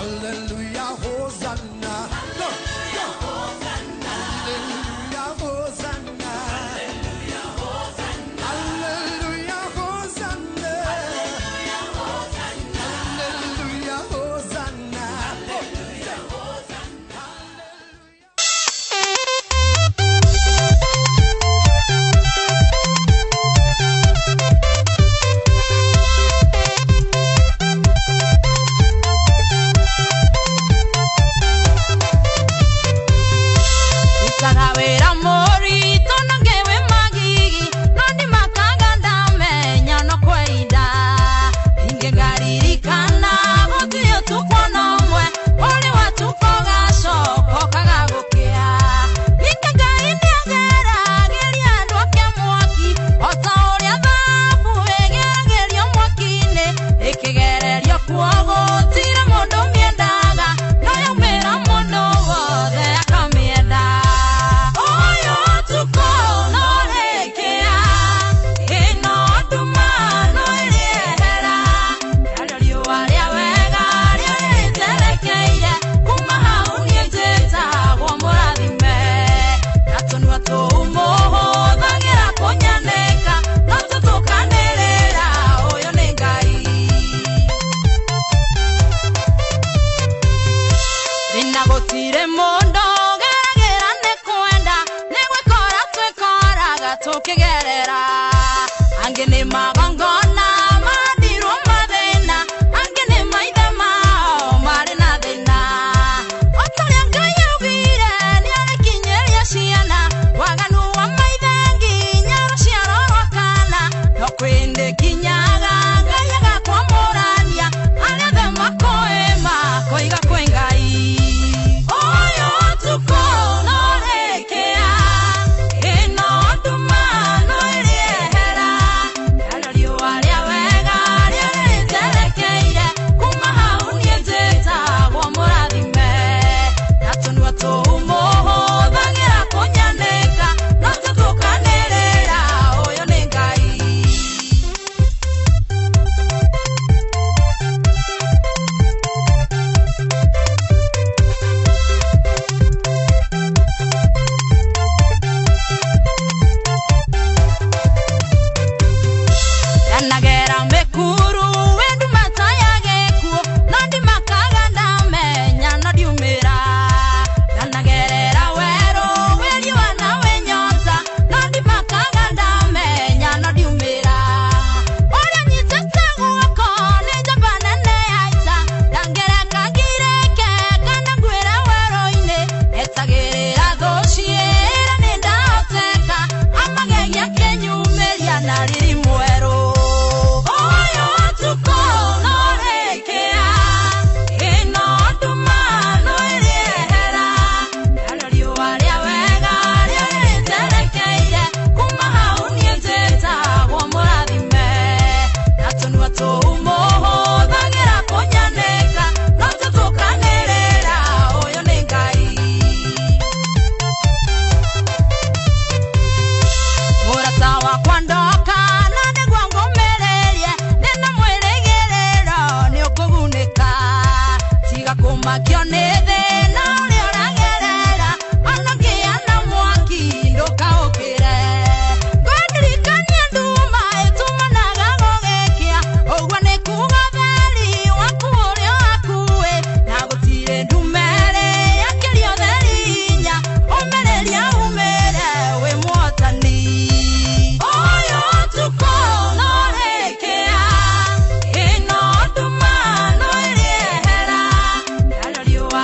Hallelujah, Hosanna. Go, go. Hallelujah, Hosanna. Hallelujah, Hosanna. Hallelujah, Hosanna. Ikagawĩra mũritũ na ngĩwe magigi no ndimakaga ndamenya no kwenda ingĩngaririkana gũtirĩ ũtukũ ona ũmwe ũrĩ watuka ũgacoka ũkaga gũkĩa. Ningĩ Ngai nĩageragĩria andũ ake mwaki o ta ũrĩa thahabu ĩgeragĩrio mwaki-inĩ ĩkĩgererio kuo gũtirĩ mũndũ ũmĩendaga no yaumĩra mũndũ wothe akamĩenda. Ũyũ ũtukũ no rĩkĩa, ĩno nduma no ĩrĩehera, narĩo riũa rĩa wega rĩrĩnjerekeire, kuma hau niĩ njĩtagwo mũrathime, na tũnua tũu mũhũthagĩra kũnyanĩka, no tũtũkanĩrĩra ũyũ nĩ Ngai. Thĩna gũtirĩ mũndũ ũgeragĩra nĩ kwenda, nĩ gwĩkora twĩkoraga tũkĩgerera. Angĩ nĩ magongona mandirwo mathĩna, angĩ nĩ maithe mao marĩ na thĩna. O ta ũrĩa Ngai augire nĩarĩkinyĩria ciana, waganu wa maithe nginya rũciaro rwa kana, no kwĩndĩ kinyaga Ngai agakwamũrania, arĩa othe makoĩ makoiga kwĩ Ngai. Ũyũ ũtukũ no rĩkĩa, ĩno nduma no ĩrĩehera, narĩo riũa rĩa wega rĩrĩnjerekeire, kuma hau niĩ njĩtagwo mũrathime, na tũnua tũu mũhũthagĩra kũnyanĩka, no tũtũkanĩrĩra ũyũ nĩ Ngai. Ndanagera mĩkuru wĩ nduma ya gĩkuũ, no ndimakaga ndamenya no ndiumĩra. Ndanagerera werũ wĩ riũa na wĩ nyota, no ndimakaga ndamenya no ndiumĩra. Ũrĩa nyitĩte guoko nĩ njamba nene ya ita, ndangereka ngirĩke kana ngwĩre werũ-inĩ, etagĩrĩra thũ ciĩre nĩ ndahoteka, amagegia akĩnyumĩria na riri mwerũ. Ũyũ ũtukũ no rĩkĩa, ĩno nduma no ĩrĩehera, narĩo riũa rĩa wega rĩrĩnjerekeire, kuma hau niĩ njĩtagwo mũrathime, na tũnua tũu mũhũthagĩra kũnyanĩka, no tũtũkanĩrĩra ũyũ nĩ Ngai. Mũrata wakwa ndoka na nĩguo ngũmĩrĩrie, ndĩna mwĩrĩgĩrĩro nĩũkũgunĩka, tiga kũmakio nĩ thĩna ũrĩa ũragerera, ona ngĩa na mwaki ndũkaũkĩre. Ngũndirikania nduma ĩtumanaga gũgĩkĩa, ũguo nĩ kuga theri waku ũrĩa ũhakuhĩ, na gũtirĩ nduma ĩrĩ yakĩria ũtheri hinya, ũmĩrĩria umĩre wĩ mũhotani. Ũyũ ũtukũ no rĩkĩa, ĩno nduma no ĩrĩehera, narĩo riũa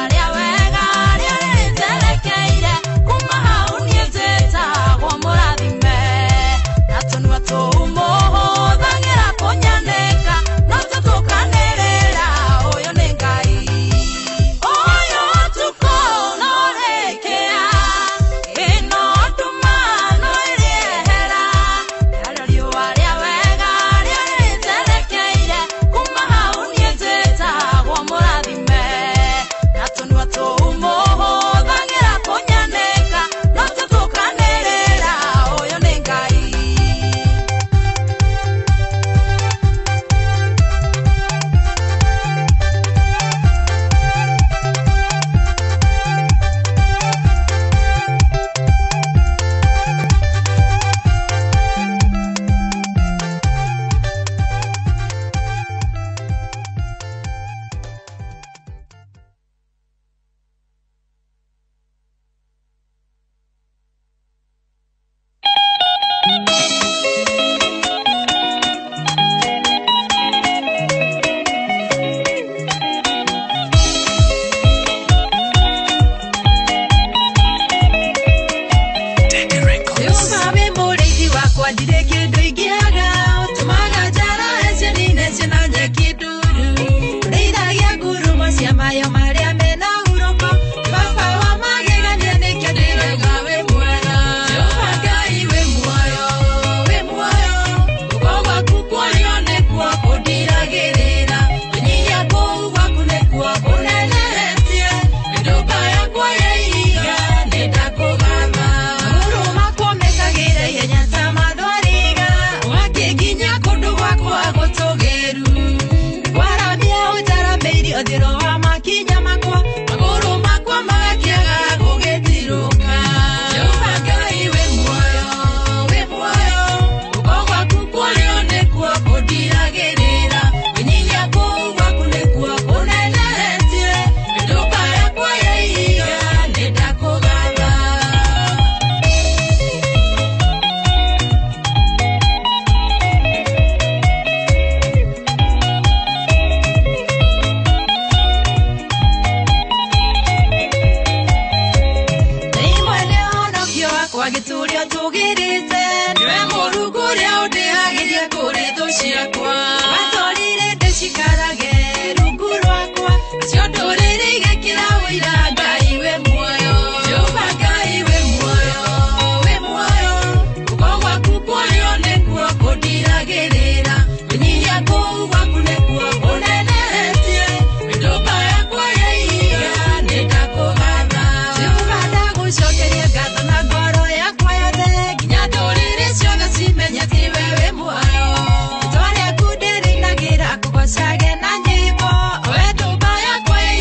kũrĩ thũ ciakwa. Watũrire ndĩcikarage rungu rwakwa, nacio ndũrĩrĩ igekĩra ũira Ngai wĩ muoyo. Jehova Ngai wĩ muoyo, wĩ muoyo, guoko gwaku kwarĩo nĩkuo kũndiragĩrĩra, kwĩnyihia kũu gwaku nĩkuo kũnenehetie, mĩtũmba yakwa ya ihiga nĩndakũgatha. Jehova ndagũcokeria ngatho na ngoro yakwa yothe, nginya ndũrĩrĩ ciothe cimenye tiwe wĩ muoyo. Rĩĩtwa rĩaku ndĩrĩinagĩra kũgoocage na nyĩmbo, o we ndũmba yakwa ya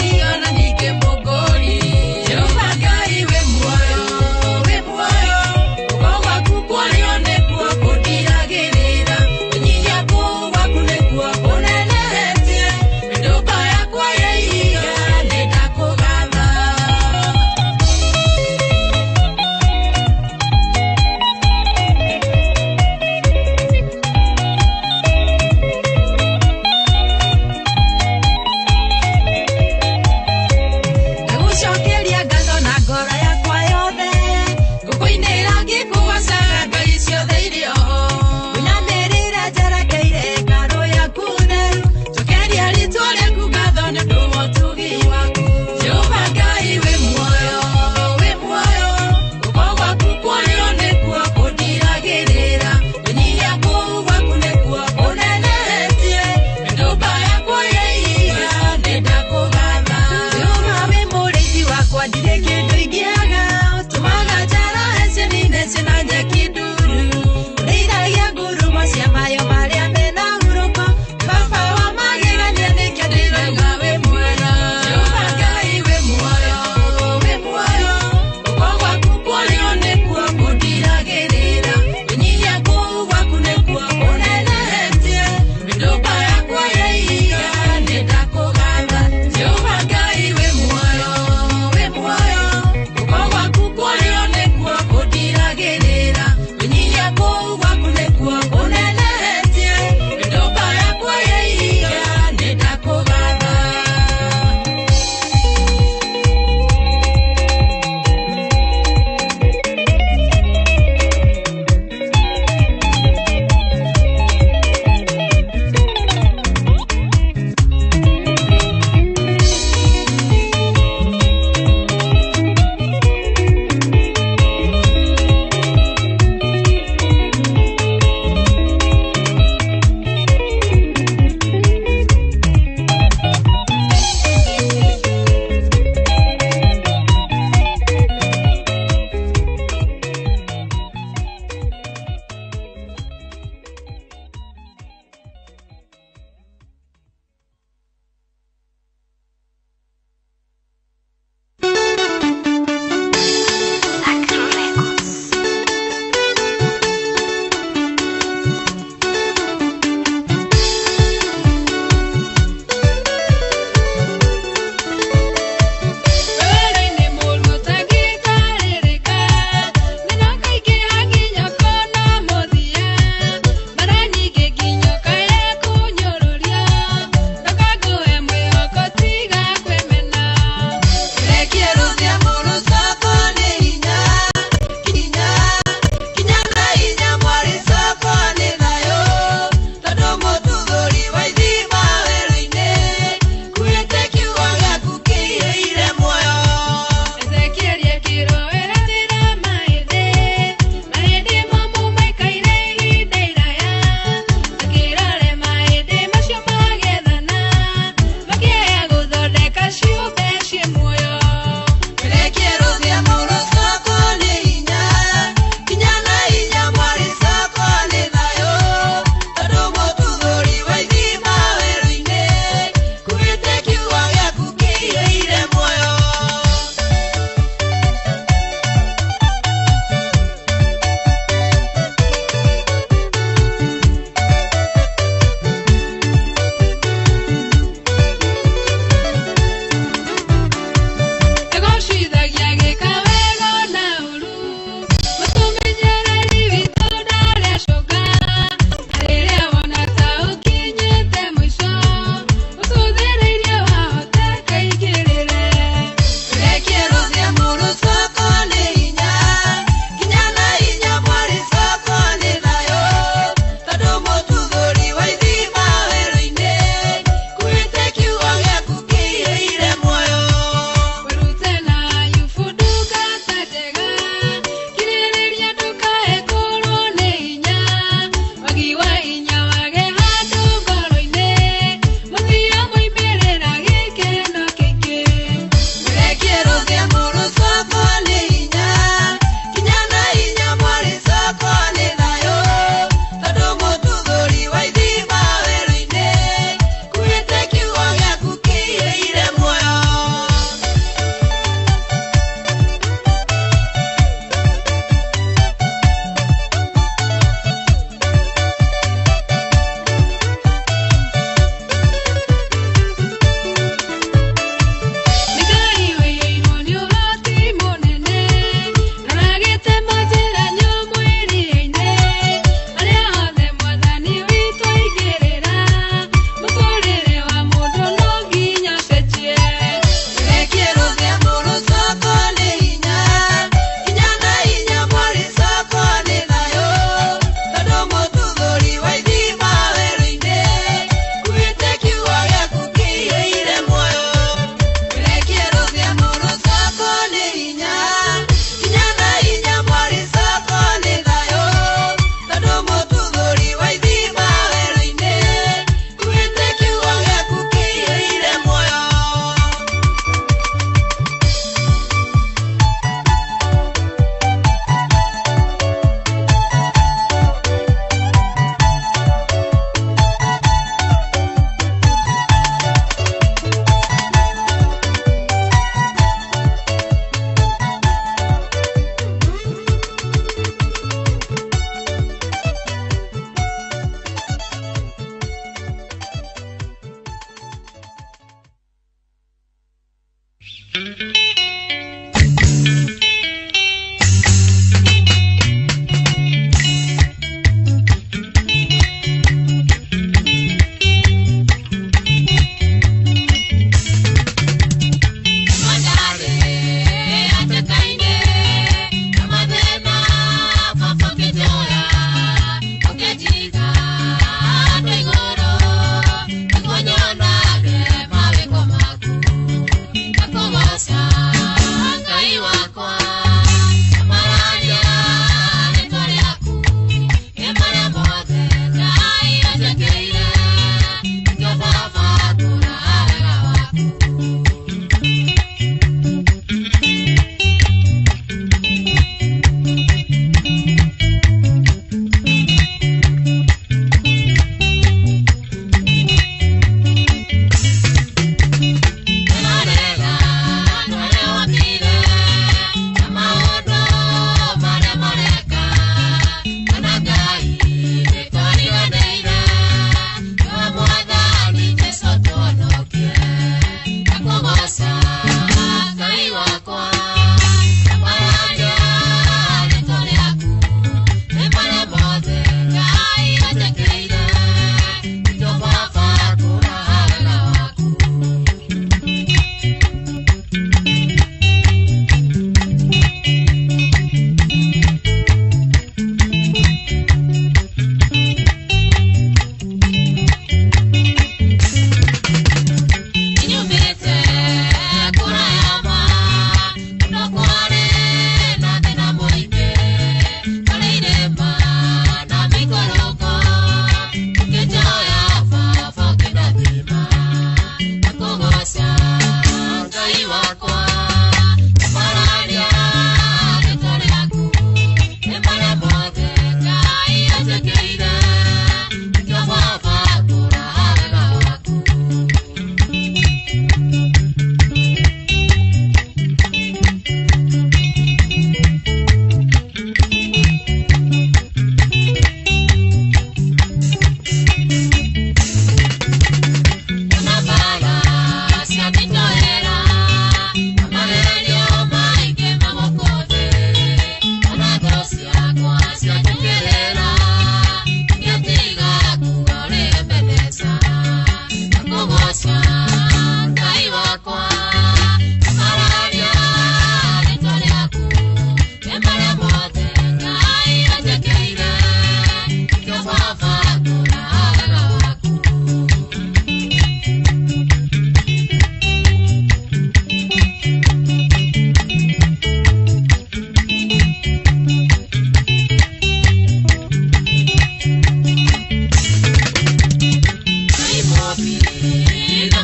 Ina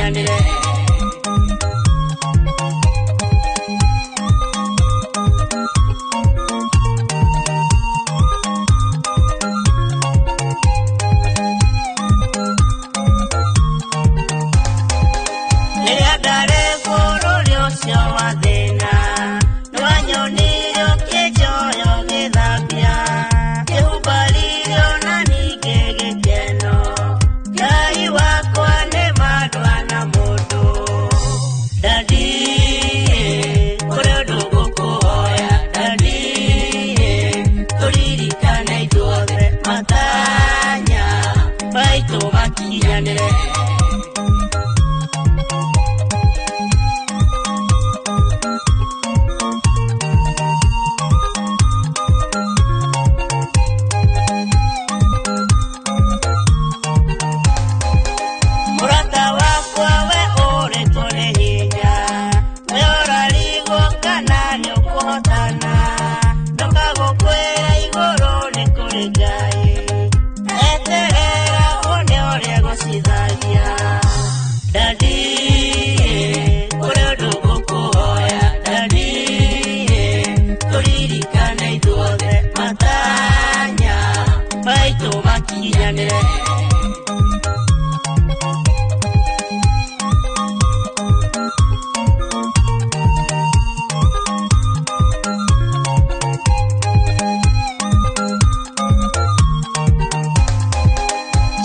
makinyanĩre. Rĩrĩa ndarĩ bũrũri ũcio wa thĩna, nĩwanyonirie ũkĩnjoya ũgĩthambia, kĩhumbaririo na ningĩ gĩkeno. Ngai wakwa nĩ mandwa na mũndũ. Daddy, kũrĩ ũndũ ngũkũhoya, Daddy, tũririkane ithuothe matanya maitũ makinyanĩre. Mũrata wakwa we ũrĩtwo nĩ hinya, we ũrarigwo kana nĩũkũhotana, ndoka gũkwĩra igũrũ nĩ kũrĩ Ngai, eterera wone ũrĩa egũcithagia. Daddy, kũrĩ ũndũ ngũkũhoya, Daddy, tũririkane ithuothe matanya maitũ makinyanĩre.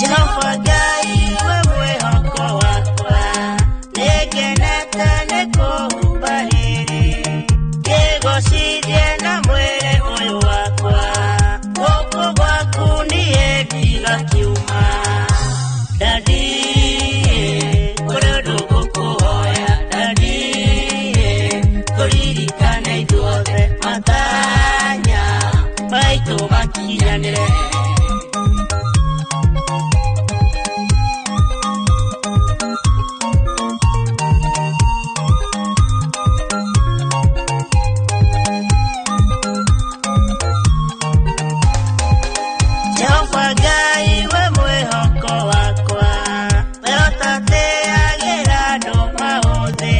Jehova Ngai we mwĩhoko wakwa, nĩngenete nĩ kũhumba riri, ngĩgocithie na mwĩrĩ ũyũ wakwa, gũkũ gwaku niĩ ndigakiuma. Daddy, kũrĩ ũndũ ngũkũhoya, Daddy, tũririkane ithuothe matanya maitũ makinyanĩre. Jehova Ngai we mwĩhoko wakwa, we ũtateagĩra andũ maũthĩ,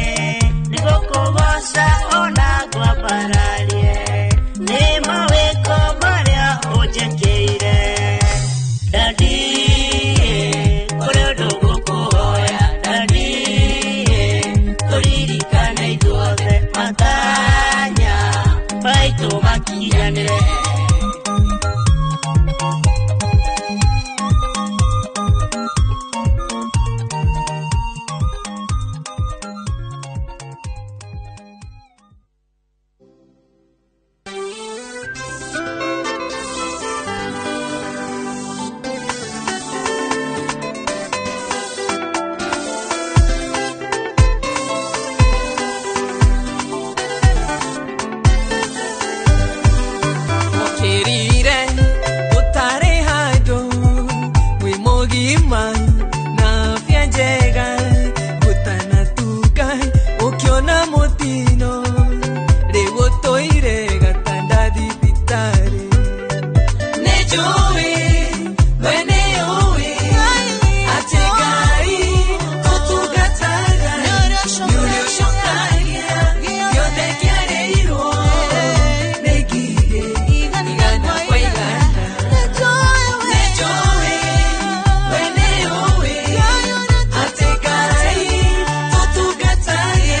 nĩgũkũgooca ona ngwambararie, nĩ mawĩko marĩa ũnjĩkĩire. Daddy, kũrĩ ũndũ ngũkũhoya, Daddy, tũririkane ithuothe matanya maitũ makinyanĩre. Ũkĩrire ũtarĩ handũ wĩ mũgima na afya njega, gũtanatuka ũkĩona mũtino, rĩu ũtũire gatanda thibitarĩ. Nĩnjũĩ we nĩũĩ atĩ Ngai ũtungataga nĩũrĩũcokagia gĩothe kĩarĩirwo nĩ ngigĩ igana kwa igana. Nĩnjũĩ we nĩũĩ atĩ Ngai ũtungataga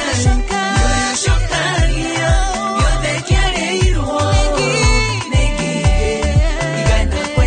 nĩũrĩũcokagia gĩothe kĩarĩirwo nĩ ngigĩ igana kwa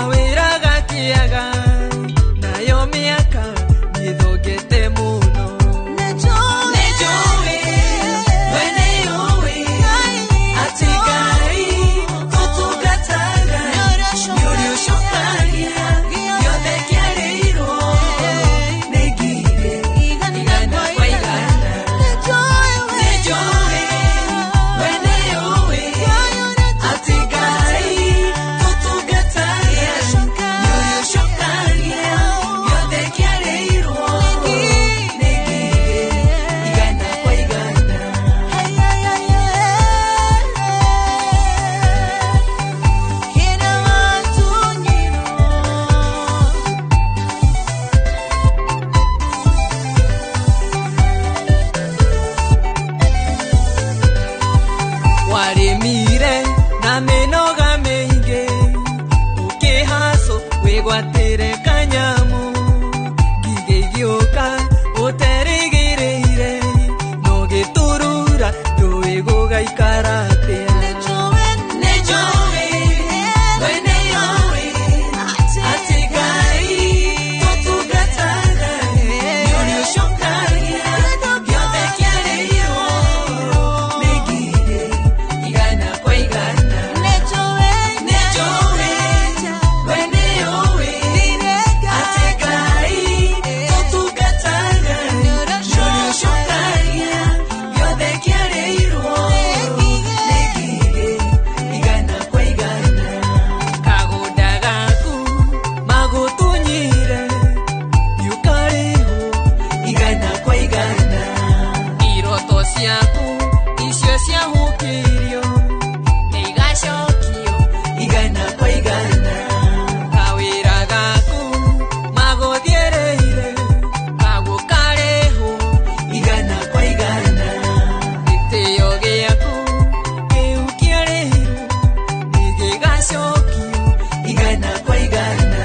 Kawĩra gakĩaga nayo mĩaka nĩthongete mũno. Nĩnjũĩ we nĩũĩ atĩ Ngai tũtungataga nĩũrĩ ũcokagia gĩothe kĩarĩirwo nĩ ngigĩ igana kwa igana. Nĩnjũĩ we nĩũĩ atĩ Ngai tũtungataga nĩũrĩ ũcokagia gĩothe kĩarĩirwo nĩ ngigĩ igana kwa igana. Warĩmire na mĩnoga mĩingĩ ũkĩhacũ wĩgwatĩre kanyamũ ngigĩ igĩũka ũterĩgĩrĩire no gĩturura ndũĩ gũgaikara atĩa. Nĩnjũĩ we nĩũĩ atĩ Ngai tũtungataga nĩũrĩ ũcokagia gĩothe kĩarĩirwo nĩ ngigĩ igana kwa igana. Nĩnjũĩ we nĩũĩ atĩ Ngai tũtungataga nĩũrĩ ũcokagia gĩothe kĩarĩirwo nĩ ngigĩ igana kwa igana. Kagũnda gaku magũtunyire nĩũkarĩhwo igana kwa igana. Iroto ciaku icio ciahũkĩirio nĩigacokio igana kwa igana. Kawĩra gaku magũthiereire kaguo karĩhwo igana kwa igana. Gĩtĩo gĩaku kĩu kĩarĩirwo nĩgĩgacokio igana kwa igana.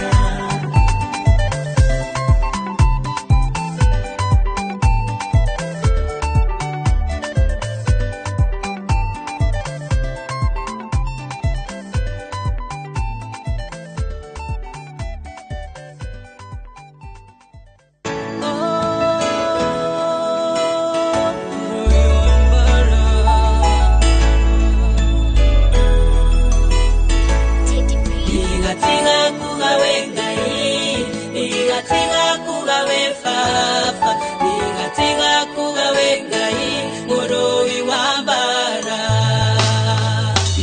Igatiga kuga we Ngai, igatiga kuga we Baba, igatiga kuga we Ngai, mũrũi wa mbara.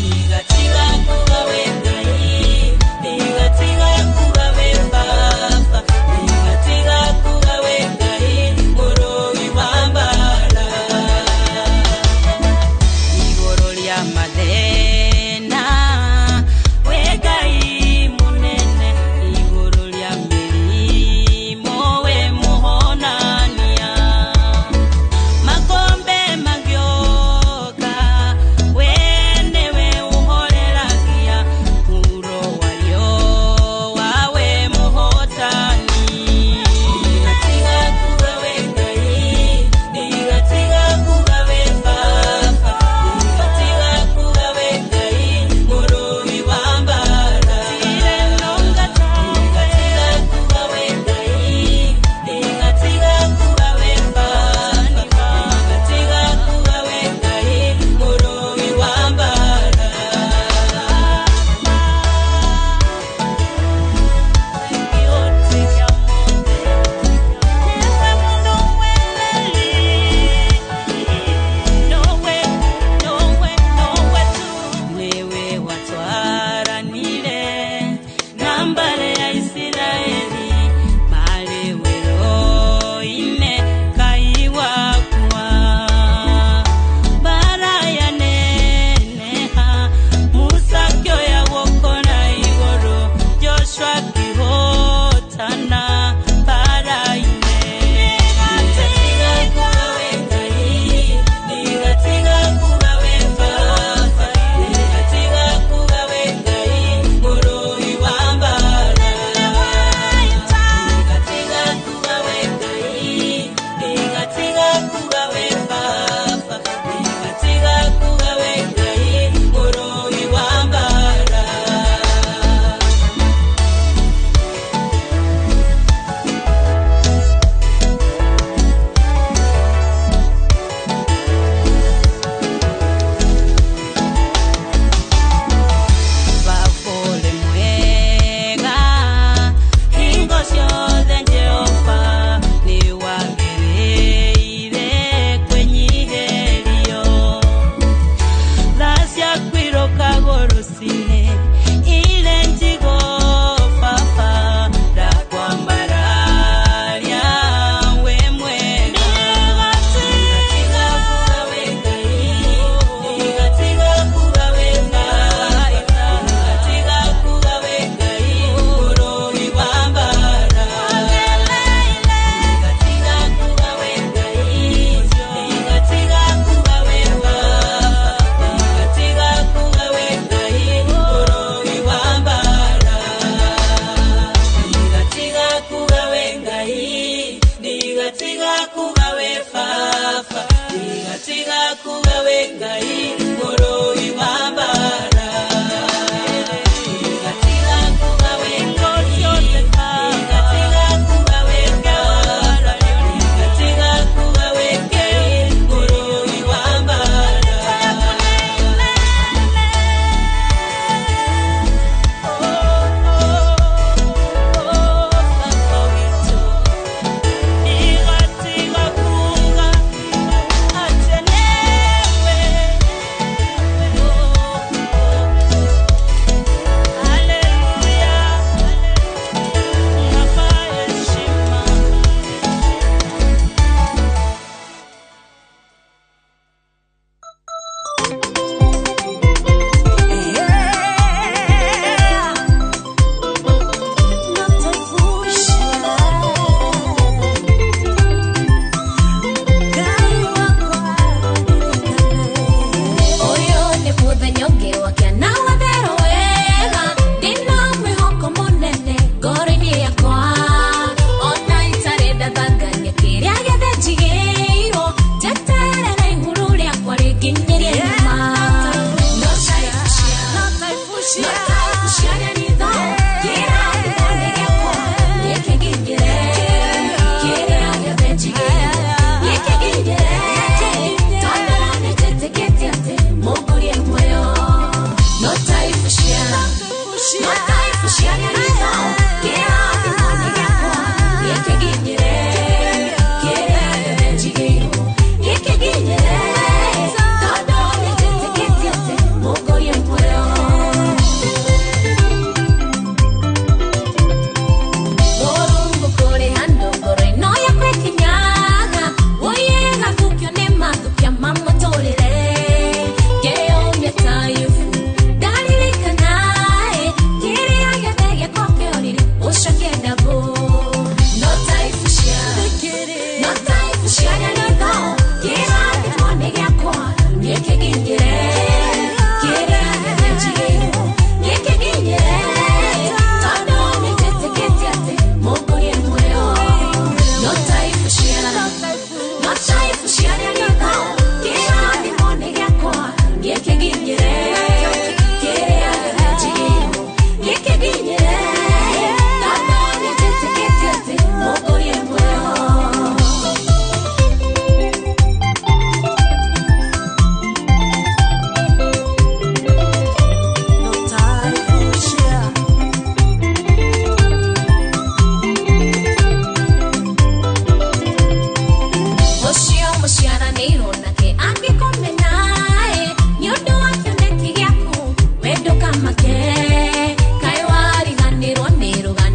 Igatiga kuga we Ngai, igatiga kuga we Baba, igatiga kuga we Ngai, mũrũi wa mbara. Igũrũ rĩa mathĩna we Ngai mũnene, igũrũ rĩa mĩrimũ.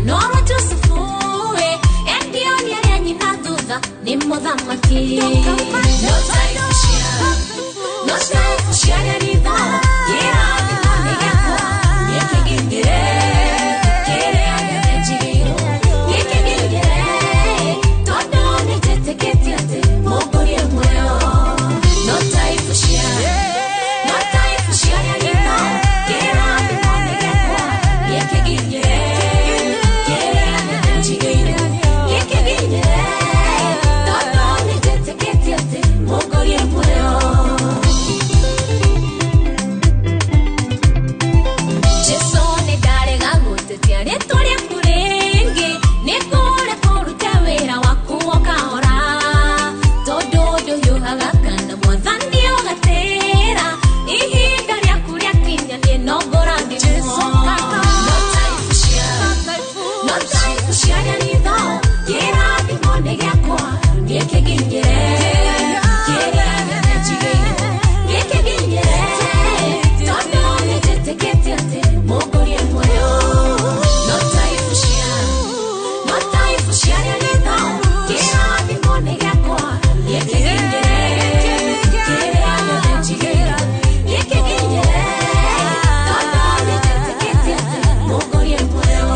Norwo Josefu we endio nĩ arĩa nyina thutha nĩ mũthamaki. No taibucia, no taibucia rĩa ritho, kĩrathimo nĩ gĩakwa gĩkĩnginyĩre, kĩrĩa gĩothe njigĩirwo gĩkĩnginyĩre, tondũ nĩnjĩtĩkĩtie atĩ Mũngũri e muoyo. No taibucia, no taibucia rĩa ritho, kĩrathimo nĩ gĩakwa gĩkĩnginyĩre, kĩrĩa gĩothe njigĩirwo gĩkĩnginyĩre, tondũ nĩnjĩtĩkĩtie atĩ Mũngũri e muoyo. Jesu nĩ ndarega gũtetia rĩtwa rĩaku rĩngĩ, nĩ kũrĩa kũruta wĩra waku o kahora, tondũ ndũhiũhaga kana mwathani ũgatĩra, ihinda rĩaku rĩakinya niĩ no ngũrathimwo. No taibucia, no taibucia rĩa ritho, kĩrathimo nĩ gĩakwa gĩkĩnginyĩre, kĩrĩa gĩothe njigĩirwo gĩkĩnginyĩre, tondũ nĩnjĩtĩkĩtie atĩ Mũngũri e muoyo. No taibucia, no taibucia rĩa ritho, kĩrathimo nĩ gĩakwa gĩkĩnginyĩre, kĩrĩa gĩothe njigĩirwo gĩkĩnginyĩre, tondũ nĩnjĩtĩkĩtie atĩ Mũngũri e muoyo.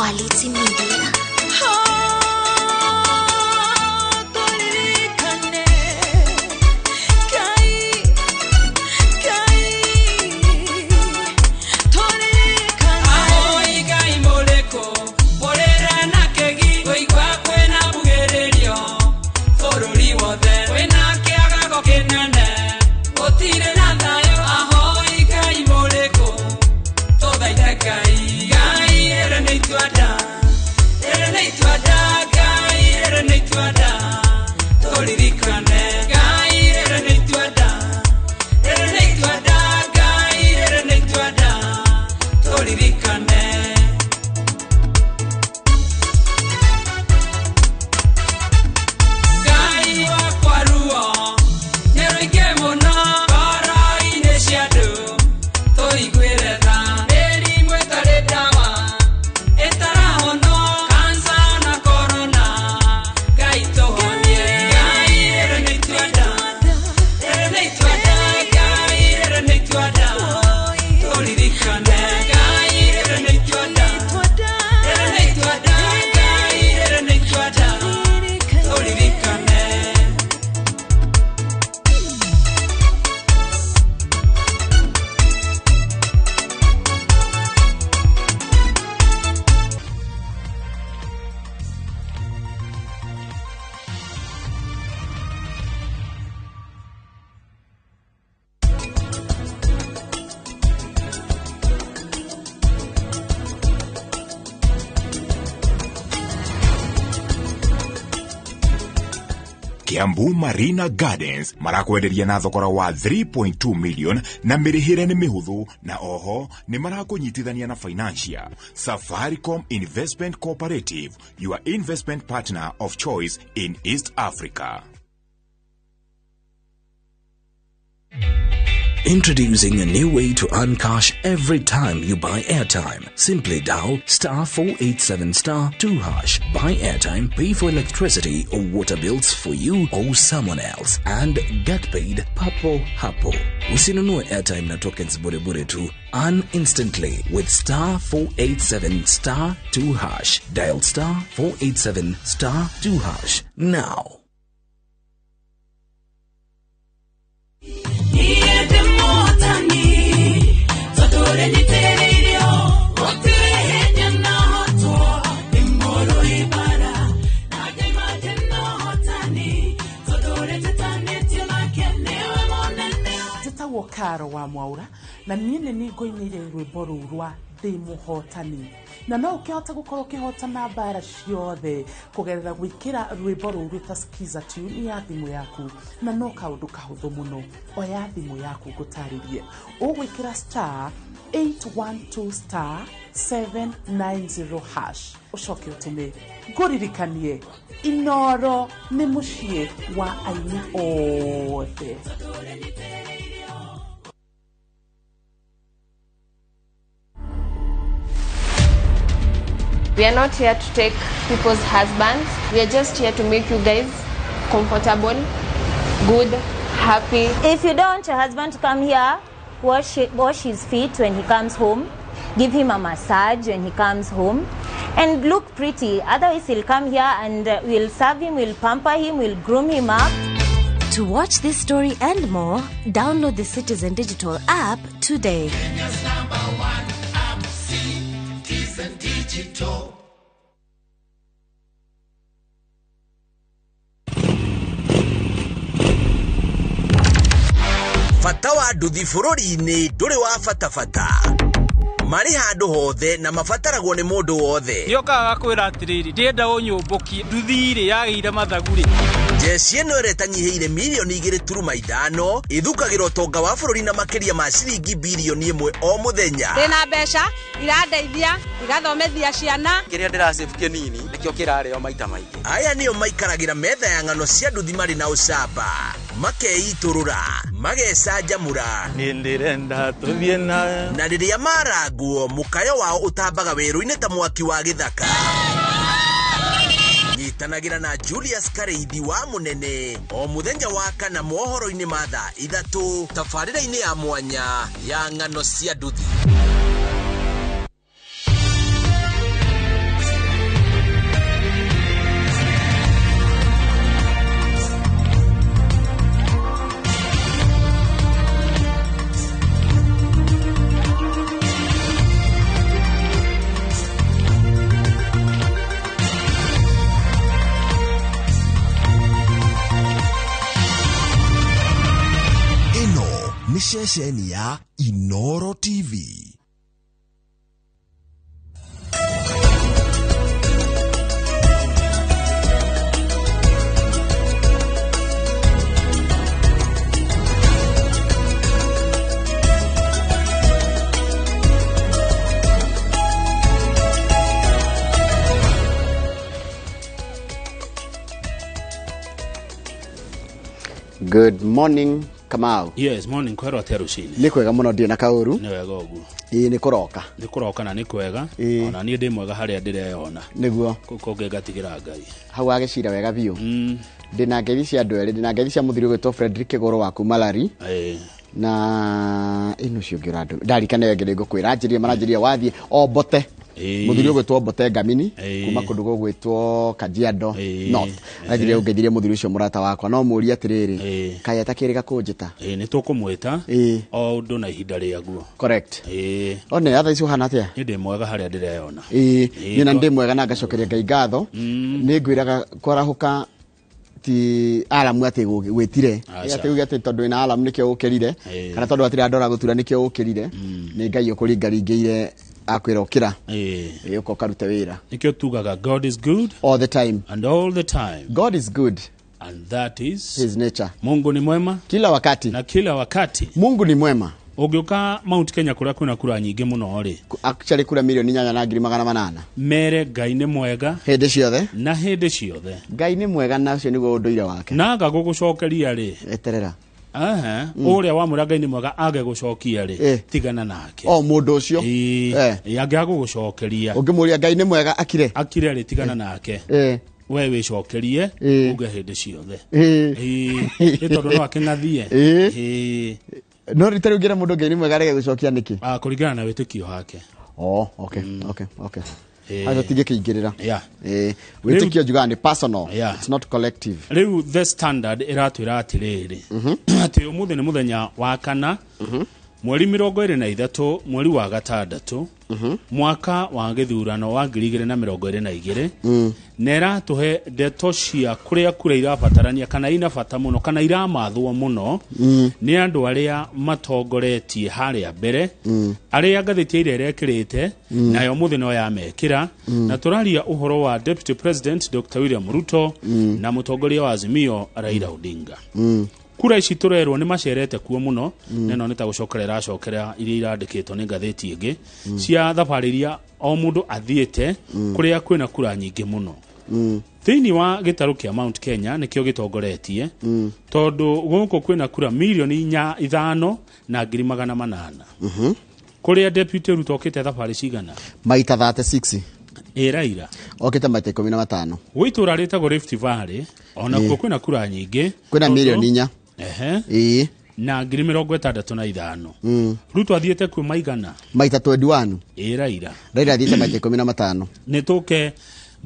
Quality Media. Kiambu Marina Gardens marakwenderia na thogora wa 3.2 million na mĩrĩhĩre nĩ mĩhũthũ, na oho nĩ marakũnyitithania na financial. Safaricom Investment Cooperative, your investment partner of choice in East Africa. Introducing a new way to earn cash every time you buy airtime. Simply dial star 487 star 2 hash. Buy airtime, pay for electricity or water bills for you or someone else, and get paid papo hapo. Usinunue airtime na tokens bure bure tu. Earn instantly with star 487 star 2 hash. Dial star 487 star 2 hash now. Njĩtagwo Karo wa Mwaura na niĩ nĩ niĩ ngoinĩire rwĩmbo rũu rwa ndĩ mũhotani, na no ũkĩhota gũkorwo ũkĩhotana mbara ciothe kũgerera gwĩkĩra rwĩmbo rũu rwĩta Skiza tune ya thimũ yaku, na no kaũndũ kahũthũ mũno. Oya thimũ yaku ngũtarĩrie, ũgwĩkĩra star 812 star 790 hash, ũcoke ũtũme. Ngũririkanie, Inoro nĩ mũciĩ wa aini othe. We are not here to take people's husbands. We are just here to make you guys comfortable, good, happy. If you don't want your husband to come here, wash his feet when he comes home, give him a massage when he comes home, and look pretty. Otherwise, he'll come here and we'll serve him, we'll pamper him, we'll groom him up. To watch this story and more, download the Citizen Digital app today. Kenya's number one app, Citizen Digital. Bata wa nduthi bũrũri-inĩ ndũrĩ wa bata bata, marĩ handũ hothe na mabataragwo nĩ mũndũ wothe. Nĩokaga gakwĩra atĩrĩrĩ, ndĩrenda ũnyũmbũkie nduthi-rĩ yagĩire mathagu-rĩ. Jeshi ĩno ĩrĩa ĩtanyihĩire mirioni 2.5 ĩthukagĩra ũtonga wa bũrũri na makĩria ma ciringi birioni 1 o mũthenya. Ndĩna mbeca irandeithia igathomithia ciana. Kĩrĩa ndĩracĩbu kĩnini nĩkĩo kĩrarĩo maita maingĩ. Aya nĩo maikaragĩra metha ya ng'ano cia nduthi marĩ na ũcamba, makeitũrũra, magecanjamũra. Niĩ ndĩrenda tũthiĩ nawe. Na rĩrĩa marangwo, mũkayo wao ũtambaga werũ-inĩ ta mwaki wa gĩthaka. Nyitanagĩra na Julius Kareithi wa Mũnene o mũthenya wa kana mohoro-inĩ ma thaa 3 tabarĩra-inĩ ya mwanya ya ng'ano cia nduthi. Ceceni ya Inoro TV. Good morning, Kamau. Yes, morning kwero atia rucini. Nĩ kwega mũno ndirĩ na kaũru. Nĩ wega ũguo. Ĩĩ nĩ kũroka. Nĩ kũroka na nĩ kwega. Ĩĩ. Ona niĩ ndĩ mwega harĩa ndĩreyona. Nĩguo. Kũu kũngĩ ngatigĩra Ngai. Hau wagĩcira wega biũ. Ndĩna ngeithi cia andũ erĩ, ndĩna ngeithi cia mũthuri ũgwĩtwo Frederick Kĩgũrũ wa kuma Lari. Ĩĩ. Na ĩno ũcio ũngĩ ũrandũ. Ndarikana ĩyo ĩngĩ nĩngũkwĩra anjĩrire maranjĩrire wathiĩ o Mbote. Ĩĩ. Mũthuri ũgwĩtwo Mbote Ngamini Ĩĩ. kuma kũndũ gũgwĩtwo Kajiado Ĩĩ. North. Anjĩrire ũngeithirie mũthuri ũcio mũrata wakwa no mũrie atĩrĩrĩ kaĩ atakĩrĩga kũnjĩta. Ĩĩ nĩ tũkũmwĩta. Ĩĩ. O ũndũ na ihinda rĩaguo. Correct. Ĩĩ. One thaa ici ũhana atĩa? Niĩ ndĩ mwega harĩa ndĩreyona. Ĩĩ, Ĩĩ, niĩ na ndĩ mwega na ngacokeria Ngai ngatho. Nĩ ngwĩraga kwarahũka ti aramu atĩ gwĩtire. Aca. Atĩ uge atĩ tondũ wĩna aramu nĩkĩo ũkĩrire Ĩĩ. kana tondũ hatirĩ andũ aragũtura nĩkĩo ũkĩrire. Nĩ Ngai ũkũringaringĩire akwĩra ũkĩra. Ĩĩ. Ĩĩ, ũka ũkarute wĩra. Nĩkĩo tugaga God is good all the time and all the time. God is good and that is his nature. Mungu ni mwema kila wakati na kila wakati. Mungu ni mwema. Ũngĩũka Mount Kenya kũrĩa kwĩna kura nyingĩ mũno rĩ, Actually kura 8,800,000. Mere Ngai nĩ mwega hĩndĩ ciothe na hĩndĩ ciothe. Ngai nĩ mwega na ũcio nĩguo ũndũire wake. Na aga gũgũcokeria rĩ, Eterera. Aha, ũrĩa wamwĩra Ngai nĩ mwega age gũcokia rĩ, tigana nake. O mũndũ ũcio. Ĩĩ, angĩaga gũgũcokeria. Ũngĩmũria Ngai nĩ mwega akire. Akire rĩ, tigana nake. We wĩcokerie uge hĩndĩ ciothe. Ĩĩ, nĩ tondũ no akĩng'athie. Ĩĩ. No rita rĩu ngĩra mũndũ Ngai nĩ mwega arege gũcokia nĩkĩ? Ah, kũringana na wĩtĩkio wake. Oh, okay, okay, okay. Ĩĩ. Hau tũtingĩkĩingĩrĩra. Yeah. Ĩĩ, wĩtĩkio njugaga nĩ personal. Yeah. It's not collective. Rĩu The Standard ĩratwĩra atĩrĩrĩ atĩ ũmũthĩ nĩ mũthenya wa kana mweri 23 mweri wa gatandatũ mwaka wa gĩthurano wa 2022 na ĩratũhe ndeto cia kũrĩa kura irabatarania kana ina bata mũno kana iramathwo mũno nĩ andũ arĩa matongoretie harĩa mbere arĩa ngathĩti ya ira ĩrekĩrĩte nayo mũthĩ no yamekĩra na tũraria ũhoro wa Deputy President Dr. William Ruto na mũtongoria wa Azimio Raila Odinga. Kura ici tũrerwo nĩ macerete kuo mũno na ĩno nĩ ta gũcokera ĩracokera iria irandĩkĩtwo nĩ ngathĩti ĩngĩ cia thabarĩ iria o mũndũ athiĩte kũrĩa kwĩna kura nyingĩ mũno. Thĩinĩ wa gĩtarũ kĩa Mount Kenya nĩkĩo gĩtongoretie tondũ gũkũ kwĩna kura 5,800,000. Kũrĩa Deputy Ruto okĩte thabarĩ cigana? Maita 36. Ĩ Raila Okĩte maita 15. Gwĩ itũra rĩtagwo Rift Valley onakuo kwĩna kura nyingĩ Kwĩna tondũ- 4,000,000. Ehe. Ĩĩ. Na 65,000. Ruto athiĩte kuo maigana? Maita 21. Ĩ Raila. Raila athiĩte maita 15. Nĩ tũke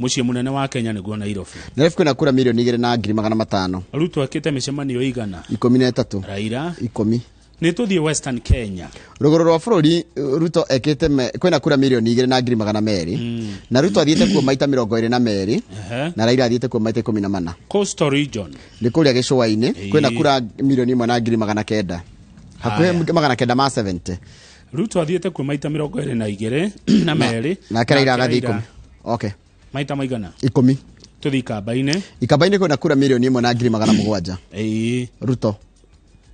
mũciĩ mũnene wa Kenya nĩguo Nairobi. Nairobi kwĩna kura 2,500,000. Ruto ekĩte mĩcemanio igana? 13. Raila 10. Nĩ tũthiĩ Western Kenya. Rũgũrũ rwa bũrũri Ruto ekĩte kwĩna kura 2,200,000 na Ruto athiĩte kuo maita 22 na Raila athiĩte kuo maita 14. Coastal Region Nĩ kũrĩa gĩcũa-inĩ kwĩna kura 1,900,000. Hakuhĩ 970. Ruto athiĩte kuo maita 22 na merĩ. Nake Raila agathiĩ 10. Okay. Maita maigana? 10. Tũthiĩ Ikamba-inĩ. Ikamba-inĩ kwĩna kura 1,700,000. Ĩĩ. Ruto.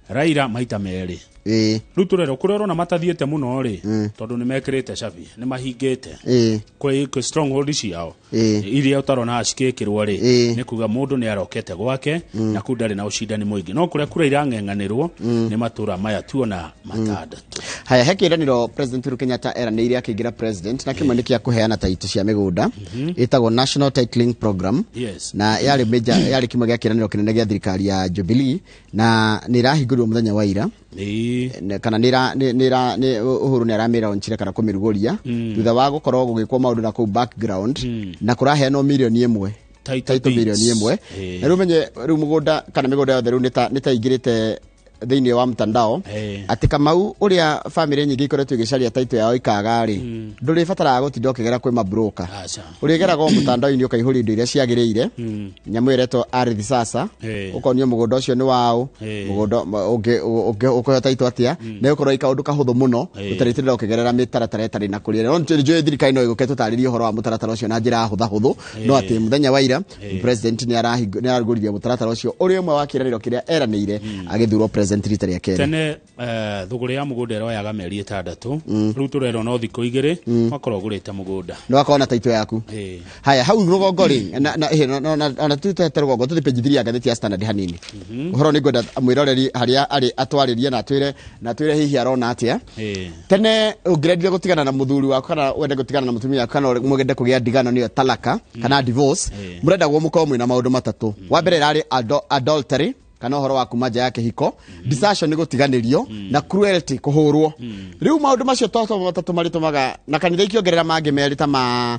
Raila maita merĩ. Ĩĩ. Rĩu tũrerwo kũrĩa ũrona matathiĩte mũno rĩ tondũ nĩ mekĩrĩte cabi nĩ mahingĩte Ĩĩ. kwĩ stronghold ciao Ĩĩ. iria ũtarona cikĩkĩrwo rĩ Ĩĩ. nĩ kuga mũndũ nĩ arokete gwake na kũu ndarĩ na ũcindani mũingĩ no kũrĩa kura irang'eng'anĩrwo nĩ matũra maya tuona matandatũ. Haya, he kĩĩranĩro President Uhuru Kenyatta eranĩire akĩingĩra president na kĩmwe nĩ kĩa kũheana taitũ cia mĩgũnda ĩtagwo National Titling Program. Yes. Na yarĩ major yarĩ kĩmwe gĩa kĩĩranĩro kĩnene gĩa thirikari ya Jubilee na nĩ ĩrahingũrirwo mũthenya wa ira. Kana nĩ Uhuru nĩ aramĩlaunchire kana kũmĩrugũria thutha wa gũkorwo gũgĩkwo maũndũ na kũu background na kũraheanwo 1,000,000 Title title deeds. 1,000,000. Na rĩu menye rĩu mũgũnda kana mĩgũnda yothe rĩu nĩ ta ĩingĩrĩte Thĩinĩ wa mtandao atĩ Kamau ũrĩa bamĩrĩ nyingĩ ikoretwo igĩcaria title yao ikaga rĩ, ndũrĩbataraga gũtinda ũkĩgera kwĩ mabroka. Aca. Ũrĩgeraga o mũtandao-inĩ ũkaihũria indo iria ciagĩrĩire, nyamũ ĩretwo ardhi sasa, ũkonio mũgũnda ũcio nĩ waũ, mũgũnda ũkũheo title atĩa, na ĩgũkorwo ĩ kaũndũ kahũthũ mũno ũtarĩtinda ũkĩgerera mĩtaratara ĩtarĩ na kũrĩa. No nĩ njũĩ thirikari no ĩgũke tũtarĩrie ũhoro wa mũtaratara ũcio na njĩra hũthahũthũ, no atĩ mũthenya wa ira president nĩ ararugũririe mũtaratara ũcio ũrĩ ũmwe wa kĩĩranĩro kĩrĩa eranĩire agĩthurwo president rita rĩa kerĩ. Tene thũgũrĩ ya mũgũnda ĩroyaga mĩeri 6, rĩu tũrerwo no thikũ 2 wakorwo ũgũrĩte mũgũnda. Nĩ wakorwo na title yaku. Haya, hau rũgongo rĩ, na ona tutete rũgongo, tũthi page 3 ya ngathĩti ya Standard hanini. Ũhoro nĩ ngwenda mwĩroreri harĩa arĩ atwarĩrie na atwĩre hihi arona atĩa. Tene ũngĩrendire gũtigana na mũthuri waku kana wende gũtigana na mũtumia waku kana mũgende kũgĩa ndigano, nĩyo talaka kana divorce, mũrendagwo mũkorwo mwĩna maũndũ matatũ. Wa mbere ĩrarĩ adultery, kana ũhoro wa kuma nja ya kĩhiko, desertion nĩ gũtiganĩrio, na cruelty, kũhũrwo. Rĩu maũndũ macio toto matatũ marĩtũmaga na kanitha ikĩongerera mangĩ merĩ ta ma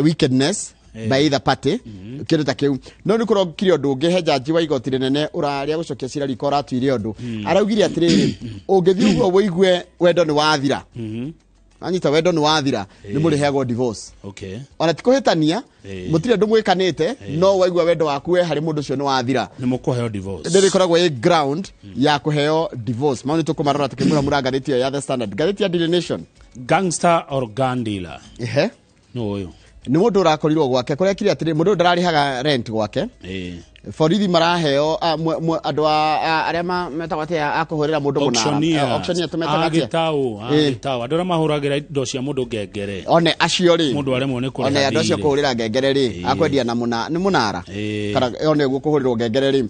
wickedness by either party, kĩndũ ta kĩu. No nĩ kũrokire ũndũ ũngĩ, he jaji wa igoti rĩnene ũrarĩa gũcokia cira riko ũratuire ũndũ, araugire atĩrĩrĩ, ũngĩthiĩ ũguo wũigue wendo nĩ wathira, anyita wendo nĩ wathira, nĩ mũrĩheagwo divorce. Ona ti kũhĩtania, mũtirĩ ũndũ mwĩkanĩte, no waigua wendo waku we harĩ mũndũ ũcio nĩ wathira, nĩ mũkũheo divorce. Nĩ rĩkoragwo ĩ ground ya kũheo divorce. Mau nĩ tũkũmarora tũkĩmũramũra ngathĩti ĩyo ya The Standard. Ngathĩti ya Daily Nation. Gangster or gun dealer? Ehe. Nũ ũyũ? Nĩ mũndũ ũrakorirwo gwake kũrĩa kire atĩrĩ, mũndũ ũyũ ndararĩhaga rent gwake. Borithi maraheo andũ arĩa metagwo atĩa a kũhũrĩra mũndũ mũnara? Auctioneers. Auctioneer tũmetaga atĩa? Agĩtaũ, agĩtaũ, andũ arĩa mahũragĩra indo cia mũndũ ngengere. One acio rĩ, mũndũ aremwo nĩ kũrĩha one andũ acio thirĩ. Kũhũrĩra ngengere rĩ, akwendia na mũna nĩ mũnara kana one ũguo kũhũrĩrwo ngengere rĩ,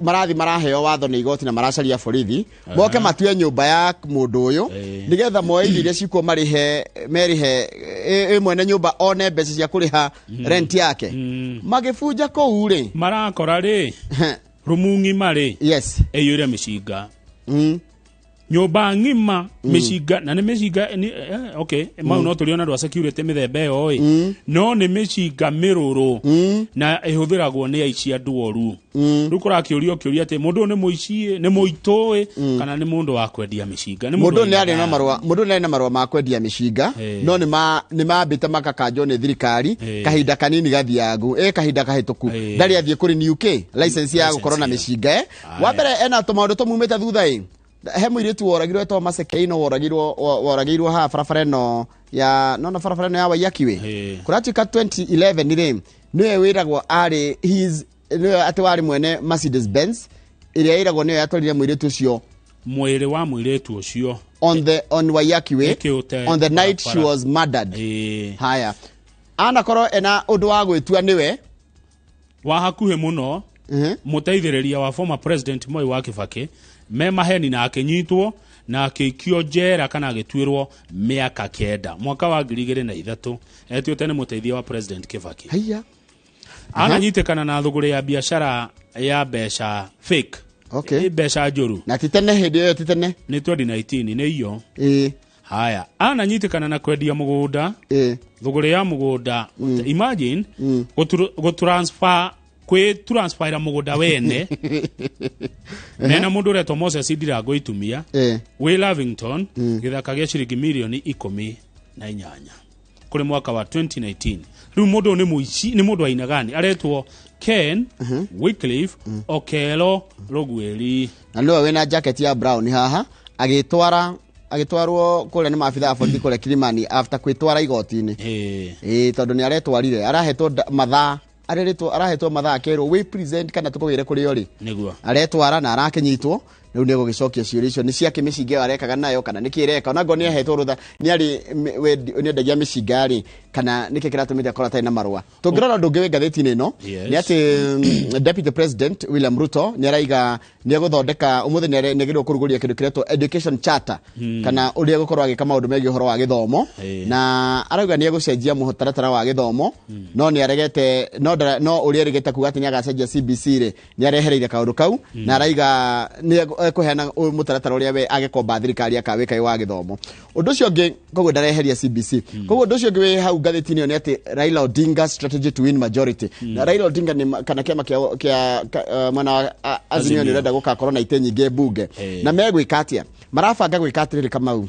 marathi maraheo watho nĩ igoti na maracaria borithi moke matue nyũmba ya mũndũ ũyũ nĩgetha moe indo iria cikuo marĩhe merĩhe ĩ mwene nyũmba one mbeca cia kũrĩha rent yake. Magĩbunja kũu rĩ, marakora rĩ rumu ng'ima rĩ ĩiyũire mĩcinga, nyũmba ng'ima mĩcinga, na nĩ mĩcinga okay, mau no tũrĩ ona andũ a security mĩthemba ĩyo ĩ, no nĩ mĩcinga mĩrũrũ na ĩhũthĩragwo nĩ aici andũ oru. Rĩu kũrakĩũrio kĩũria atĩ mũndũ ũyũ nĩ mũici ĩ, nĩ mũitũ ĩ, kana nĩ mũndũ wa kwendia mĩcinga? Nĩ mũndũ nĩ arĩ wainaga. na marũa, mũndũ nĩ arĩ na marũa ma kwendia mĩcinga, no nĩ mambĩte makakanjwo nĩ thirikari kahinda kanini gathiangu, ĩ kahinda kahĩtũku. Ndarĩ athiĩ kũrĩ new UK license ya gũkorwo na mĩcinga. Wa mbere ena tũmaũndũ tũmumĩte thutha ĩ, he mũirĩtu woragirwo etagwo Masekeino, woragirwo haha barabara ĩno ya nona barabara ĩno ya Waiyaki Way. Kũratuĩka 2011 rĩ, nĩwe wĩragwo arĩ his nĩwe atĩ warĩ mwene Mercedes Benz ĩrĩa ĩragwo nĩyo yatwarire mũirĩtu ũcio mwĩrĩ wa mũirĩtu ũcio on Waiyaki Way Ĩkĩũte on the night she barabara. was murdered. Haya, anakorwo ena ũndũ wa gwĩtua nĩwe wa hakuhĩ mũno mũteithĩrĩria wa former president Moi wa Kibaki me maheni, na akĩnyitwo na akĩikio njera kana agĩtuĩrwo mĩaka 9 mwaka wa 2003, etuĩte nĩ mũteithia wa president Kibaki. Haiya. Ananyitĩkana na thũgũrĩ ya biacara ya mbeca fake. Mbeca njũru. Na ti tene hĩndĩ ĩyo, ti tene. Nĩ 2019 nĩ iyo. Haya, ananyitĩkana na kwendia mũgũnda, thũgũrĩ ya mũgũnda. Imagine gũtransfer kwĩ transfera mũgũnda wene mena mũndũ ũretwo Moses Ndirango Itumia wĩ Lavington, gĩthaka gĩa ciringi mirioni 18 kũrĩ mwaka wa 2019. Rĩu mũndũ ũyũ nĩ mũici, nĩ mũndũ aina gani? Aretwo Ken Wycliffe Okelo Rũguĩri. Na nĩwe wĩna jacket ya brown haha agĩtwara agĩtwarwo kũrĩa nĩ maabitha a borithi kũrĩa Kilimani after kwĩtwara igoti-inĩ, ĩĩ, tondũ nĩ aretwarire, arahetwo mathaa, arĩrĩtwo, arahetwo mathaa akerwo wĩ present kana tũkũgĩre kũrĩ o rĩ. Aretwara na arakĩnyitwo. Rĩu nĩ egũgĩcokia ciũria icio nĩ ciake, mĩcinga ĩyo arekaga nayo kana nĩkĩ ĩreka, ona ngorwo nĩ ahetwo rũtha nĩ arĩ nĩ endagia mĩcinga rĩ, kana nĩkĩ kĩratũmĩte akorwo atarĩ na marũa. Tũngĩrora ũndũ ũngĩ wĩ ngathĩti-inĩ ĩno nĩ atĩ Deputy President William Ruto nĩ araiga nĩ egũthondeka ũmũthĩ nĩ agĩrĩirwo kũrugũria kĩndũ kĩretwo education charter, kana ũrĩa egũkorwo agĩka maũndũ megiĩ ũhoro wa gĩthomo, na arauga nĩ egũcenjia mũtaratara wa gĩthomo, no nĩ aregete no no ũrĩa erĩgĩte kuga atĩ nĩ agacenjia CBC rĩ, nĩ arehereire kaũndũ kau, na araiga nĩ ekũheana mũtaratara ũrĩa we agĩkomba thirikari akawĩka wa gĩthomo. Ũndũ ũcio ũngĩ koguo ndareheria CBC. Koguo ũndũ ũcio ũngĩ wĩ hau ngathĩti-inĩ ĩyo nĩ atĩ Raila Odinga strategy to win majority. Na Raila Odinga nĩ kana kĩama kĩa mwena wa Azimio nĩ ũrenda gũgakorwo na itĩ nyingĩ mbunge. Na megwĩka atĩa? Marabanga gwĩka atĩrĩrĩ, Kamau,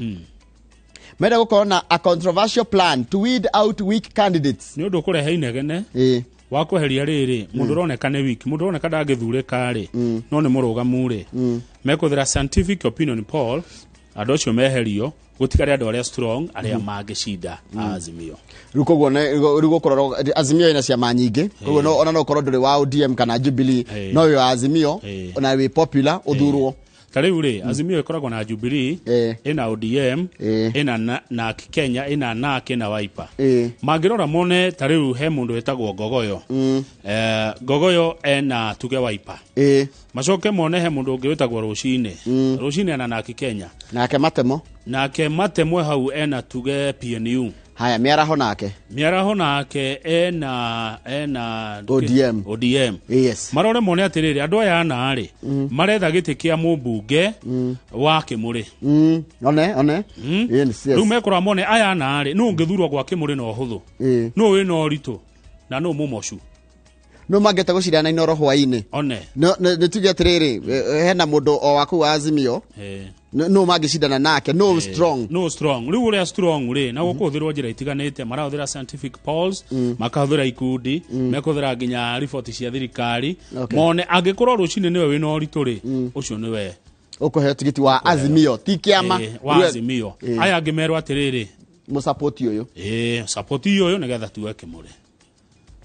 menda gũkorwo na a controversial plan to weed out weak candidates. Nĩ ũndũ ũkũrehe inegene wa kweheria rĩrĩ mũndũ ũroneka nĩ wiki, mũndũ ũroneka ndangĩthurĩka rĩ, no nĩ mũrũgamu rĩ, mekũthĩra scientific opinion poll, andũ acio meherio, gũtigare andũ arĩa strong, arĩa mangĩcinda Azimio. Rĩu koguo rĩu gũkorwo Azimio ĩna ciama nyingĩ, koguo no ona no ũkorwo ndũrĩ wa ODM kana Jubilee, no wĩ wa Azimio na wĩ popular, ũthurwo. Ta rĩu rĩ, Azimio ĩkoragwo na Jubilee, ĩna ODM, ĩna NARC Kenya, ĩna NARC, ĩna Wiper. Mangĩrora mone ta rĩu he mũndũ wĩtagwo Ngogoyo, Ngogoyo ena tuge Wiper, macoke mone he mũndũ ũngĩ wĩtagwo Rũcinĩ, Rũcinĩ ena NARC Kenya. Nake Matemo. Nake Matemwe hau ena tuge PNU. Haya, Mĩaraho nake. Mĩaraho nake ena ODM. ODM. Yes. Marore mone atĩrĩrĩ, andũ aya ana rĩ, maretha gĩtĩ kĩa mũmbunge wa Kĩmũrĩ. One. Yes, yes. Rĩu mekũrora mone aya ana rĩ, nũ ũngĩthurwo gwa Kĩmũrĩ na ũhũthũ, nũ wĩna ũritũ na nũ mũmocu. No mangĩhota gũcindana na Inooro hwaĩ-inĩ. One. No nĩ tuge atĩrĩrĩ, hena mũndũ o wa kũu wa Azimio, no mangĩcindana nake, no strong. No strong. Rĩu ũrĩa strong rĩ, na gũkũhũthĩrwo njĩra itiganĩte, marahũthĩra scientific polls, makahũthĩra ikundi, mekũhũthĩra nginya riboti cia thirikari, mone angĩkorwo rũcinĩ nĩwe wĩna ũritũ rĩ, ũcio nĩwe ũkũheo tigiti wa Azimio, ti kĩama. Wa Azimio. Aya angĩ merwo atĩrĩrĩ, mũsapoti ũyũ. Sapoti ũyũ nĩgetha tuwe Kĩmũrĩ.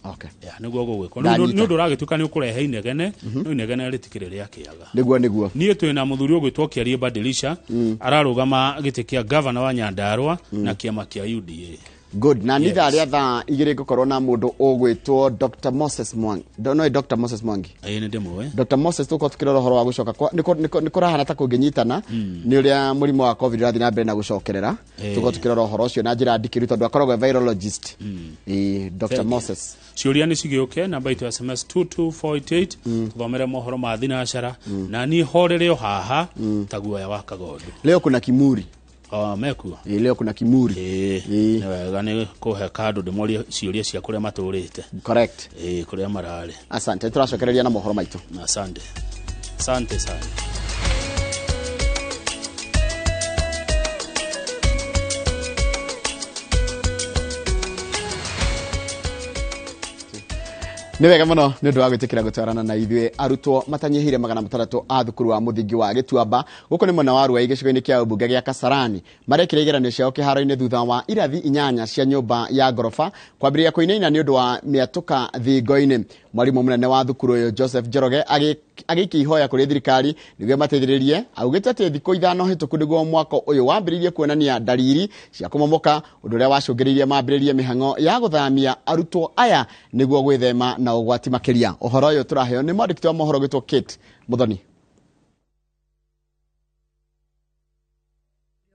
Okay. Ya, nĩguo gũgwĩkwo. Ndanyita. Nĩ ũndũ ũragĩtuĩka nĩ ũkũrehe inegene, no inegene rĩtikĩrĩ rĩa kĩaga. Nĩguo. Niĩ twĩna mũthuri ũgwĩtwo Kĩarie Badilisha, ararũgama gĩtĩ kĩa gavana wa Nyandarua na kĩama kĩa UDA. Good. Na nĩ ithaa rĩa thaa 2 ngũkorwo na mũndũ ũgwĩtwo Dr. Moses Mwangi. No Dr. Moses Mwangi. Ĩĩ, nĩ ndĩmũĩ. Dr. Moses tũkorwo tũkĩrora ũhoro wa gũcoka nĩ kũrahana ta kũngĩnyitana nĩ ũrĩa mũrimũ wa COVID ũrathiĩ na mbere na gũcokerera. Tũkorwo tũkĩrora ũhoro ũcio na njĩra ndikĩru tondũ akoragwo e virologist. Dr. Thank you. Moses. Ciũria nĩ cigĩũke namba itũ ya SMS 22488, tũthomere mohoro ma thinacara, na niĩ horere o haha ta guoya wa kagondu. Leo kuna kimuri. Oh, mekuo. Leo kuna kimuri. Nĩ wega nĩ kũhe kandũ ndĩmorie ciũria cia kũrĩa matũrĩte. Correct. Kũrĩa mararĩ. Asante, tũracokereria na mohoro maitũ. Asante. Asante sana. Nĩ wega mũno nĩ ũndũ wa gwĩtĩkĩra gũtwarana na ithuĩ. Arutwo matanyihĩire 600 a thukuru wa mũthingi wa Gĩtuamba gũkũ nĩ mwena wa Ruai gĩcigo-inĩ kĩa ũmbunge gĩa Kasarani marekire igeranio ciao kĩharo-inĩ thutha wa irathi 8 cia nyũmba ya ngoroba kwambĩrĩria kũinaina nĩ ũndũ wa mĩatũka thingo-inĩ. Mwarimũ mũnene wa thukuru ũyũ Joseph Njoroge agĩikia ihoya kũrĩ thirikari nĩguo ĩmateithĩrĩrie, augĩte atĩ thikũ 5 hĩtũku nĩguo mwako ũyũ wambĩrĩirie kuonania ndariri cia kũmomoka, ũndũ ũrĩa wacũngĩrĩirie mambĩrĩrie mĩhang'o ya gũthamia arutwo aya nĩguo gwĩthema na ũgwati makĩria. Ũhoro ũyũ tũraheo nĩ mwandĩki wa mohoro gwĩtwo Kate Muthoni.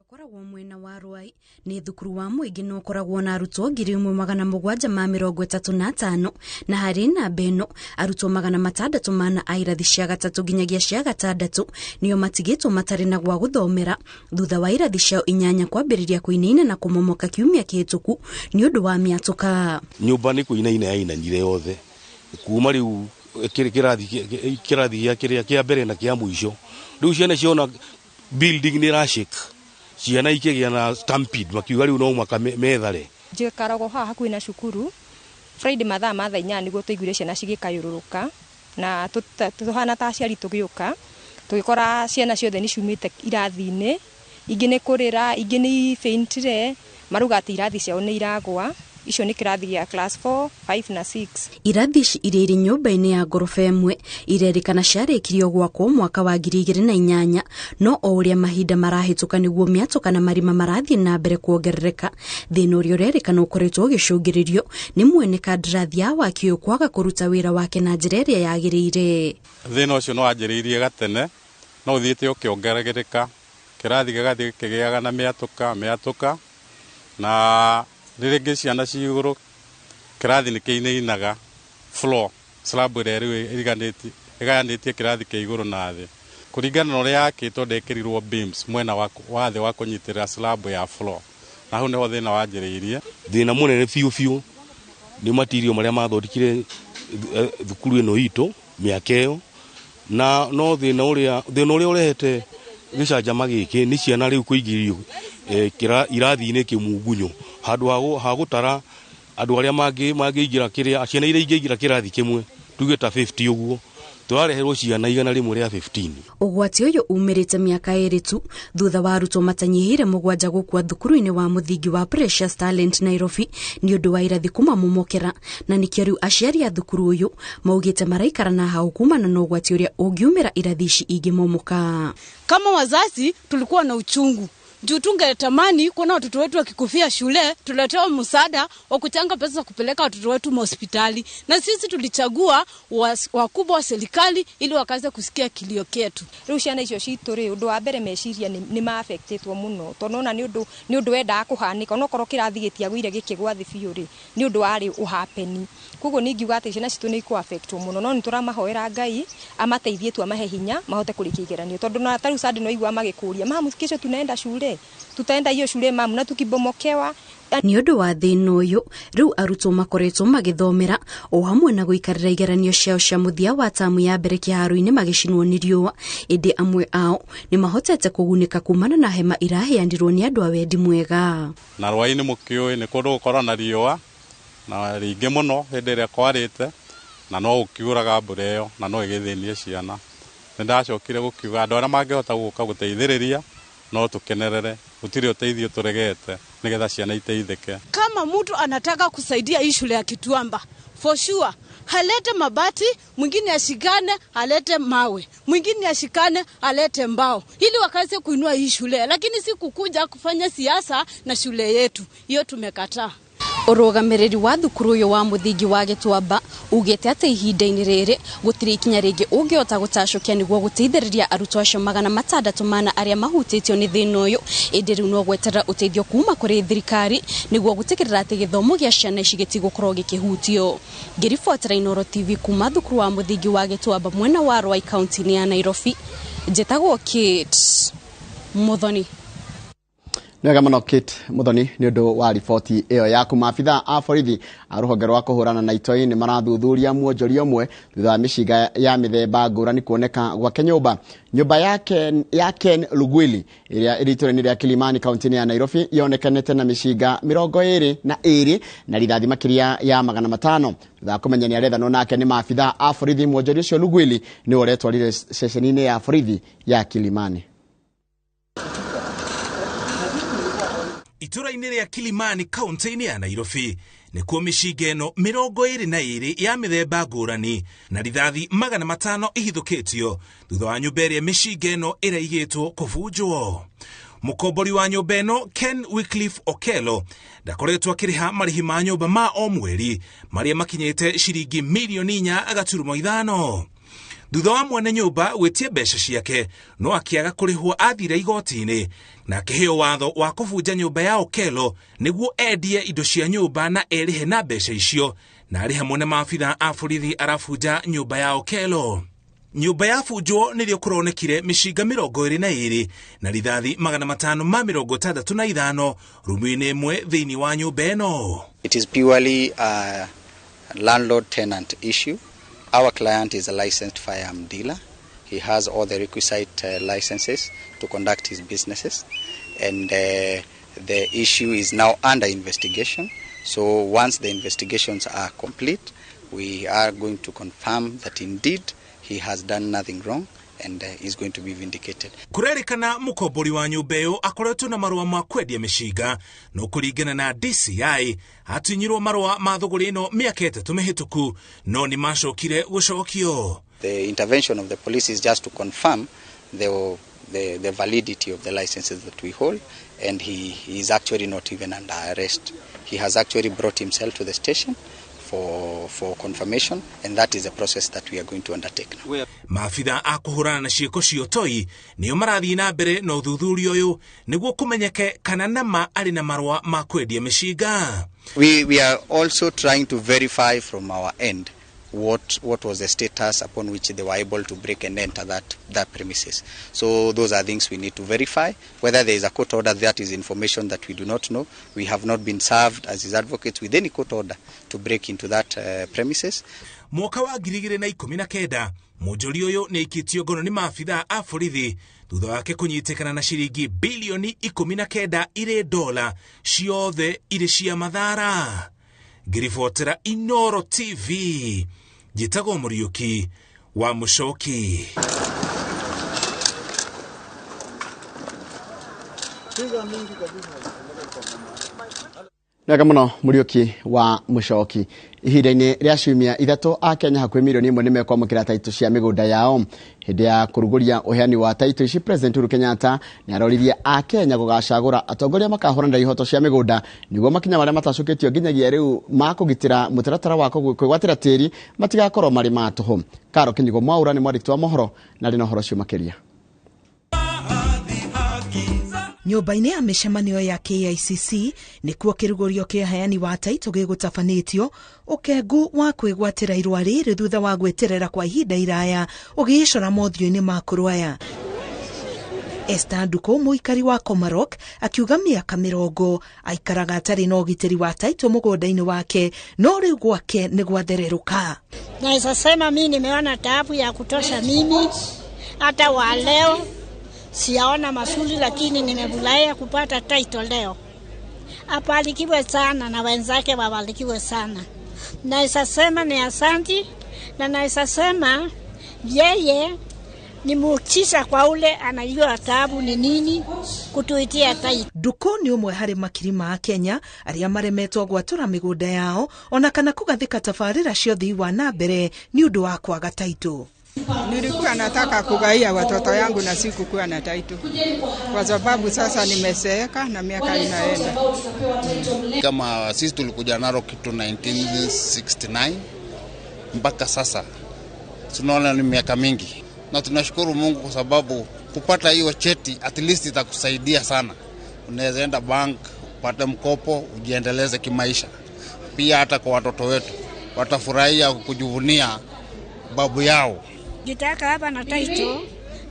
Ũkoragwo mwena wa Ruai nĩ thukuru wa mũingĩ na ũkoragwo na arutwo 1735 na harĩ namba ĩno arutwo 604 a irathi cia gatatũ nginyagia cia gatandatũ nĩo matigĩtwo matarĩ na gwa gũthomera thutha wa irathi ciao 8 kwambĩrĩria kũinaina na kũmomoka kiumia kĩhĩtũku nĩ ũndũ wa mĩatũka. Nyũmba nĩ kũinaina yainanire yothe kuma rĩu kĩrathi gĩa kĩrĩa kĩa mbere na kĩa mũico. Rĩu ciana ciona building nĩ ĩrashake, ciana ikĩgĩa na stampede, makiuga rĩu no mũhaka methare. Njikaragwo haha hakuhĩ na cukuru. Friday mathaa ma thaa 8 nĩguo tũiguire ciana cigĩkayũrũrũka, na tũhana ta aciari tũgĩũka tũgĩkora ciana ciothe nĩ ciumĩte irathi-inĩ, ingĩ nĩ kũrĩra, ingĩ nĩ faintire, marauga atĩ irathi ciao nĩ iragwa. Icio nĩ kĩrathi gĩa class 4, 5 na 6. Irathi ici iria irĩ nyũmba-inĩ ya ngoroba ĩmwe irerĩkana ciarĩkirio gwakwo mwaka wa 2008, no o ũrĩa mahinda marahĩtũka nĩguo mĩatũka na marima marathiĩ na mbere kuongerereka. Thĩna ũrĩa ũrerĩkana ũkoretwo ũgĩcũngĩrĩrio nĩ mwene kandarathi ya waki ũyũ kwaga kũruta wĩra wake na njĩra ĩrĩa yagĩrĩire. Thĩna ũcio no wanjĩrĩirie gatene, no ũthiĩte ũkĩongerereka, kĩrathi gĩgathiĩ gĩkĩgĩaga na mĩatũka, na rĩngĩ ciana ci igũrũ kĩrathi nĩ kĩinainaga floor slab ĩrĩa rĩu ĩgayanĩtie kĩrathi kĩa igũrũ na thĩ. Kũringana na ũrĩa yakĩtwo ndĩkĩrirwo beams mwena wa thĩ wa kũnyitĩrĩra slab ya floor, na hau nĩho thĩna wanjĩrĩirie. Thĩna mũnene biũ biũ nĩ matirio marĩa mathondekire thukuru ĩno itũ mĩaka ĩyo, na no thĩna ũrĩa ũrehete gĩcanjama gĩkĩ nĩ ciana rĩu kũingĩrio irathi-inĩ kĩmungunyo handũ ha gũtara andũ arĩa mangĩingĩra kĩrĩa ciana iria ingĩingĩra kĩrathi kĩmwe tuge ta 50 ũguo tũrareherwo ciana 115. Ũgwati ũyũ umĩrĩte mĩaka 2 tu thutha wa arutwo matanyihĩire 7 gũkua thukuru-inĩ wa mũthingi wa Precious Talent Nairobi nĩ ũndũ wa irathi kũmamomokera, na nĩkĩo rĩu aciari a thukuru ũyũ maugĩte maraikara na hau kumana na ũgwati ũrĩa ũngiumĩra irathi ici ingĩmomoka. Kama wazazi tulikuwa na uchungu juu tungetamani kuona watoto wetu wakikufia shule, tuletewa msaada wa kuchanga pesa za kupeleka watoto wetu hospitali, na sisi tulichagua wakubwa wa serikali ili wakaze kusikia kilio ketu. Riu ciana icio citu ri undu wa mbere meciria ni ma affectetwo muno tondu ona ni undu wendaga kuhanika onokorwo kirathi gitiagwire gikigwa thi biũ ri ni undu wari uhapeni. Koguo ningiuga ati ciana citu ni iku affectwo muno, no ni turamahoera Ngai amateithie tu amahe hinya mahote kurikia igeranio tondu na taru sadi no igua magikuria mamu kesho tunaenda shule, tutaenda hiyo shule mamu na tukibomokewa. Nĩ ũndũ wa thĩna ũyũ rĩu arutwo makoretwo magĩthomera o hamwe na gũikarĩra igeranio ciao cia mũthia wa tamu ya mbere kĩharo-inĩ magĩcinwo nĩ riũa, ĩndĩ amwe ao nĩ mahotete kũgunĩka kumana na hema iraheanirwo nĩ andũ a wendi mwega. Na rwainĩ mũkĩũĩ nĩ kũndũ gũkorwo na riũa na rĩingĩ mũno hĩndĩ ĩrĩa kwarĩte, na no gũkiuraga mbura ĩyo na no ĩgĩthĩnie ciana. Nĩ ndacokire gũkiuga andũ arĩa mangĩhota gũka gũteithĩrĩria no tukenerere, gũtirĩ ũteithio tũregete nigetha ciana iteithĩke. Kama mtu anataka kusaidia hii shule ya Kituamba, for sure halete mabati, mwingine ashikane alete mawe, mwingine ashikane alete mbao, ili wakaze kuinua hii shule, lakini si kukuja kufanya siasa na shule yetu. Hiyo tumekataa. Ũrũgamĩrĩri wa thukuru ũyũ wa mũthingi wa Gĩtuamba ugĩte atĩ ihinda-inĩ rĩrĩ gũtirĩ ikinya rĩngĩ ũngĩhota gũtacũkia nĩguo gũteithĩrĩria arutwo acio 604 arĩa mahutĩtio nĩ thĩna ũyũ, ĩndĩ rĩu no gweterera ũteithio kuma kũrĩ thirikari nĩguo gũtigĩrĩra atĩ gĩthomo gĩa ciana ici gĩtigũkorwo gĩkĩhutio. Ngĩribotera Inooro TV kuma thukuru wa mũthingi wa Gĩtuamba mwena wa Ruai kaunti-inĩ ya Nairobi, njĩtagwo Kate Muthoni. Nĩwega mũno Kate Muthoni nĩ ũndũ wa riboti ĩyo yaku. Maabitha a borithi a rũhonge rwa kũhũrana na itoi nĩ marathuthuria mwonjoria ũmwe thutha wa mĩcinga ya mĩthemba ngũrani kuoneka gwake nyũmba. Nyũmba ya Ken Lugwili ĩrĩa ĩrĩ itũũra-inĩ rĩa Kilimani kaunti-inĩ ya Nairobi yonekanĩte na mĩcinga 22 na rithathi makĩria ya 500. Thutha wa kũmenya nĩ arethanwo nake nĩ maabitha a borithi, mwonjoria ũcio Lugwili nĩwe ũretwarire ceceni-inĩ ya borithi ya Kilimani. Itũũra-inĩ rĩa Kilimani kaunti-inĩ ya Nairobi nĩkuo mĩcinga ĩno 22 ya mĩthemba ngũrani na rithathi 500 ihithũkĩtio thutha wa nyũmba ĩrĩa mĩcinga ĩno ĩraigĩtwo kũbunjwo. Mũkombori wa nyũmba ĩno Ken Wycliffe Okello ndakoretwo akĩrĩha marĩhi ma nyũmba ma o mweri marĩa makinyĩte ciringi mirioni 4.5. Thutha wa mwene nyũmba gwĩtia mbeca ciake no akĩaga kũrĩhwo athire igoti-inĩ na akĩheo watho wa kũbunja nyũmba ya Okello nĩguo endie indo cia nyũmba na erĩhe na mbeca icio, na arĩ hamwe na maabitha a borithi arabunja nyũmba ya Okello. Nyũmba yabunjwo nĩrĩo kũronekire mĩcinga 22 na rithathi 565 rumu-inĩ ĩmwe thĩinĩ wa nyũmba ĩno. It is purely a landlord-tenant issue. Our client is a licensed firearm dealer. He has all the requisite licenses to conduct his businesses, and the issue is now under investigation. So once the investigations are complete, we are going to confirm that indeed he has done nothing wrong and is going to be vindicated. Kurerikana mukombori wa nyũmba ĩyo akoretwo na marũa ma kwendia mĩcinga, no kũringana na DCI atunyirwo marũa ma thũgũrĩ ĩno mĩaka 3 mĩhĩtũku no nĩ macokire gũcokio. The intervention of the police is just to confirm the validity of the licenses that we hold, and he is actually not even under arrest. He has actually brought himself to the station for confirmation, and that is a process that we are going to undertake now. Maabitha a kũhũrana na ciĩko cia ũtoi nĩo marathiĩ na mbere na ũthuthuria ũyũ nĩguo kũmenyeke kana nama arĩ na marũa ma kwendia mĩcinga. We are also trying to verify from our end what was the status upon which they were able to break and enter that premises. So those are things we need to verify. Whether there is a court order, that is information that we do not know. We have not been served as his advocates with any court order to break into that premises. Mwaka wa 2019 mũnjũri ũyũ nĩ aikĩtio ngono nĩ maabithaa a borithi thutha wake kũnyitĩkana na ciringi bilioni 19 irĩ dola ciothe irĩ cia mathara. Ngĩribotera Inoro TV, njĩtagwo Mũriũki wa Mũcoki. Wega muno Mũriũki wa Mũcoki. Ihinda-inĩ rĩa ciumia ithatũ a Kenya hakuhĩ milioni 1 nĩ mekwamũkĩra taitũ cia mĩgũnda yao. Hĩndĩ ya kũrugũria ũheani wa taitũ ici, President Uhuru Kenyatta nĩ aroririe a Kenya gũgacagũra atongoria makahũranĩra ihoto cia mĩgũnda nĩguo makinya marĩa matacũkĩtio nginyagia rĩu ma kũgitĩra mũtaratara wa kwĩgwatĩra tĩri matigakorwo marĩ ma tũhũ. Karo Kĩnyugo Mwaura nĩ mwandĩki wa mohoro na arĩ na ũhoro ũcio makĩria. Nyũmba-inĩ ya mĩcemanio ya KICC nĩkuo kĩrugũrio kĩa heani wa taitũ gĩgũtabanĩtio ũkengu wa kwĩgwatĩra irũa rĩrĩ thutha wa gwĩterera kwa ihinda iraya ũgĩĩcora mothiũ-inĩ ma kũrũaya. Esther Nduku mũikari wa Komarok akiuga mĩaka 20 aikaraga atarĩ na ũgitĩri wa taitũ mũgũnda-inĩ wake no rĩu gwake nĩ gwathererũka. Naweza sema mimi nimeona taabu ya kutosha, mimi hata wa leo siaona masuli, lakini nimefurahia kupata title leo. Apalikiwe sana na wenzake wabarikiwe sana. Naweza sema ni asanti, na naweza sema yeye ni muujiza kwa ule anajua taabu ni nini kutuitia title. Nduku nĩ ũmwe harĩ makiri ma Kenya arĩa maremetwo gwatũra mĩgũnda yao ona kana kũgathĩka tabarĩra cia ũthii wa na mbere nĩ ũndũ wa kwaga taitũ. Nilikuwa nataka kugaia watoto yangu na sikukuwa na title, kwa sababu sasa nimeseeka na miaka inaenda. Kama sisi tulikuja Narok kitu 1969 mpaka sasa tunaona ni miaka mingi, na tunashukuru Mungu kwa sababu kupata hiyo cheti at least itakusaidia sana. Unaweza enda bank upate mkopo ujiendeleze kimaisha. Pia hata kwa watoto wetu watafurahia kujivunia babu yao. Nitaka hapa na title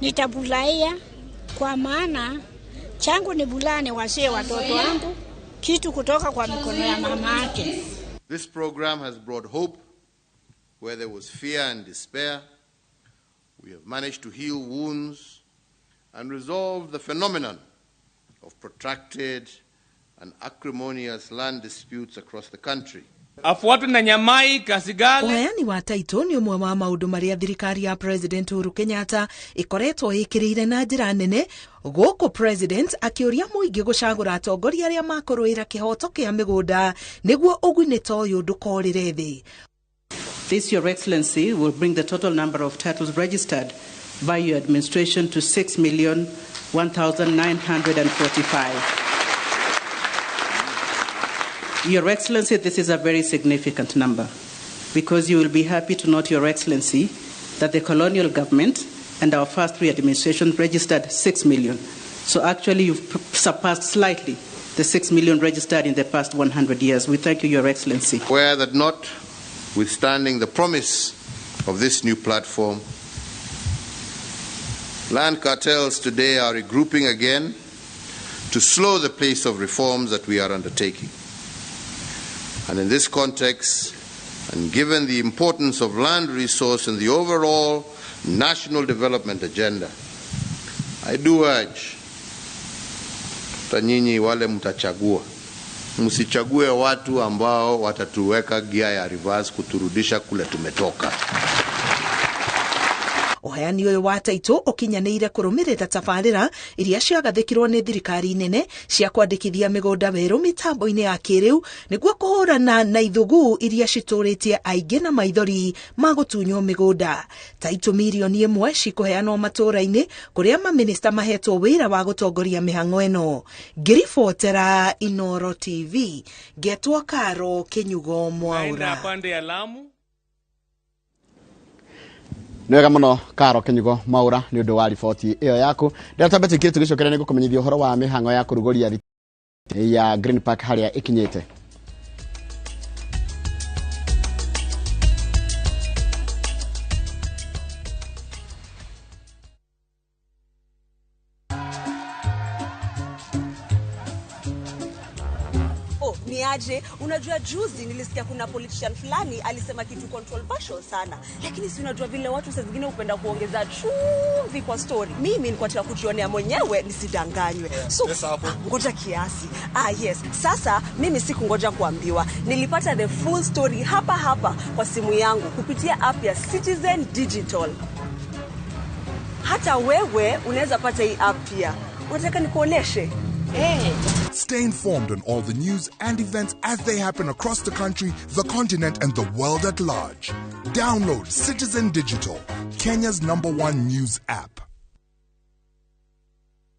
nitabulaia, kwa maana changu ni bulani wasie watoto wangu kitu kutoka kwa mikono ya mama yake. This program has brought hope where there was fear and despair. We have managed to heal wounds and resolve the phenomenon of protracted and acrimonious land disputes across the country. Afuatwe na Nyamai Kasigale. Ũheani wa taitũ nĩ ũmwe wa maũndũ marĩa thirikari ya President Uhuru Kenyatta ĩkoretwo ĩkĩrĩire na njĩra nene, gũkũ President akĩũria mũingĩ gũcagũra atongoria arĩa makũrũĩra kĩhoto kĩa mĩgũnda nĩguo ũguni ta ũyũ ndũkorĩre thĩ. This, Your Excellency, will bring the total number of titles registered by your administration to 6,001,945. Your Excellency, this is a very significant number, because you will be happy to note, Your Excellency, that the colonial government and our first three administrations registered 6 million. So actually you've surpassed slightly the 6 million registered in the past 100 years. We thank you, Your Excellency. Where that notwithstanding the promise of this new platform, land cartels today are regrouping again to slow the pace of reforms that we are undertaking. And in this context, and given the importance of land resource in the overall national development agenda, I do urge nyinyi wale mtachagua, msichague watu ambao watatuweka gia ya reverse kuturudisha kule tumetoka. Ũheani ũyũ wa taitũ ũkinyanĩire kũrũmĩrĩra tabarĩra iria ciagathĩkirwo nĩ thirikari nene cia kwandĩkithia mĩgũnda werũ mĩtambo-inĩ ya kĩrĩu nĩguo kũhũrana na ithũgũ iria citũrĩtie aingĩ na maithori ma gũtunywo mĩgũnda. Taitũ mirioni 1 cikũheanwo matũũra-inĩ kũrĩa mamĩnĩsta mahetwo wĩra wa gũtongoria mĩhang'o ĩno. Ngĩribotera Inoro TV, ngetwo Karo Kĩnyugo Mwaura. Nĩ wega mũno Karo Kĩnyugo Mwaura nĩ ũndũ wa riboti ĩyo yaku. Ndĩratambe tũikire tũgĩcokera nĩ gũkũmenyithia ũhoro wa mĩhang'o ya kũrugũria ya Green Park harĩa ĩkinyĩte. aje? Unajua juzi nilisikia kuna politician fulani alisema kitu controversial sana, lakini si unajua vile watu saa zingine hupenda kuongeza chumvi kwa story. Mimi nilikuwa nataka kujionea mwenyewe nisidanganywe. So ngoja kiasi. Yes. Sasa mimi sikungoja kuambiwa. Nilipata the full story hapa hapa kwa simu yangu kupitia app ya Citizen Digital. Hata wewe unaweza pata hii app pia. Unataka nikuoneshe? Hey. Stay informed on all the news and events as they happen across the country, the continent, and the world at large. Download Citizen Digital, Kenya's #1 news app.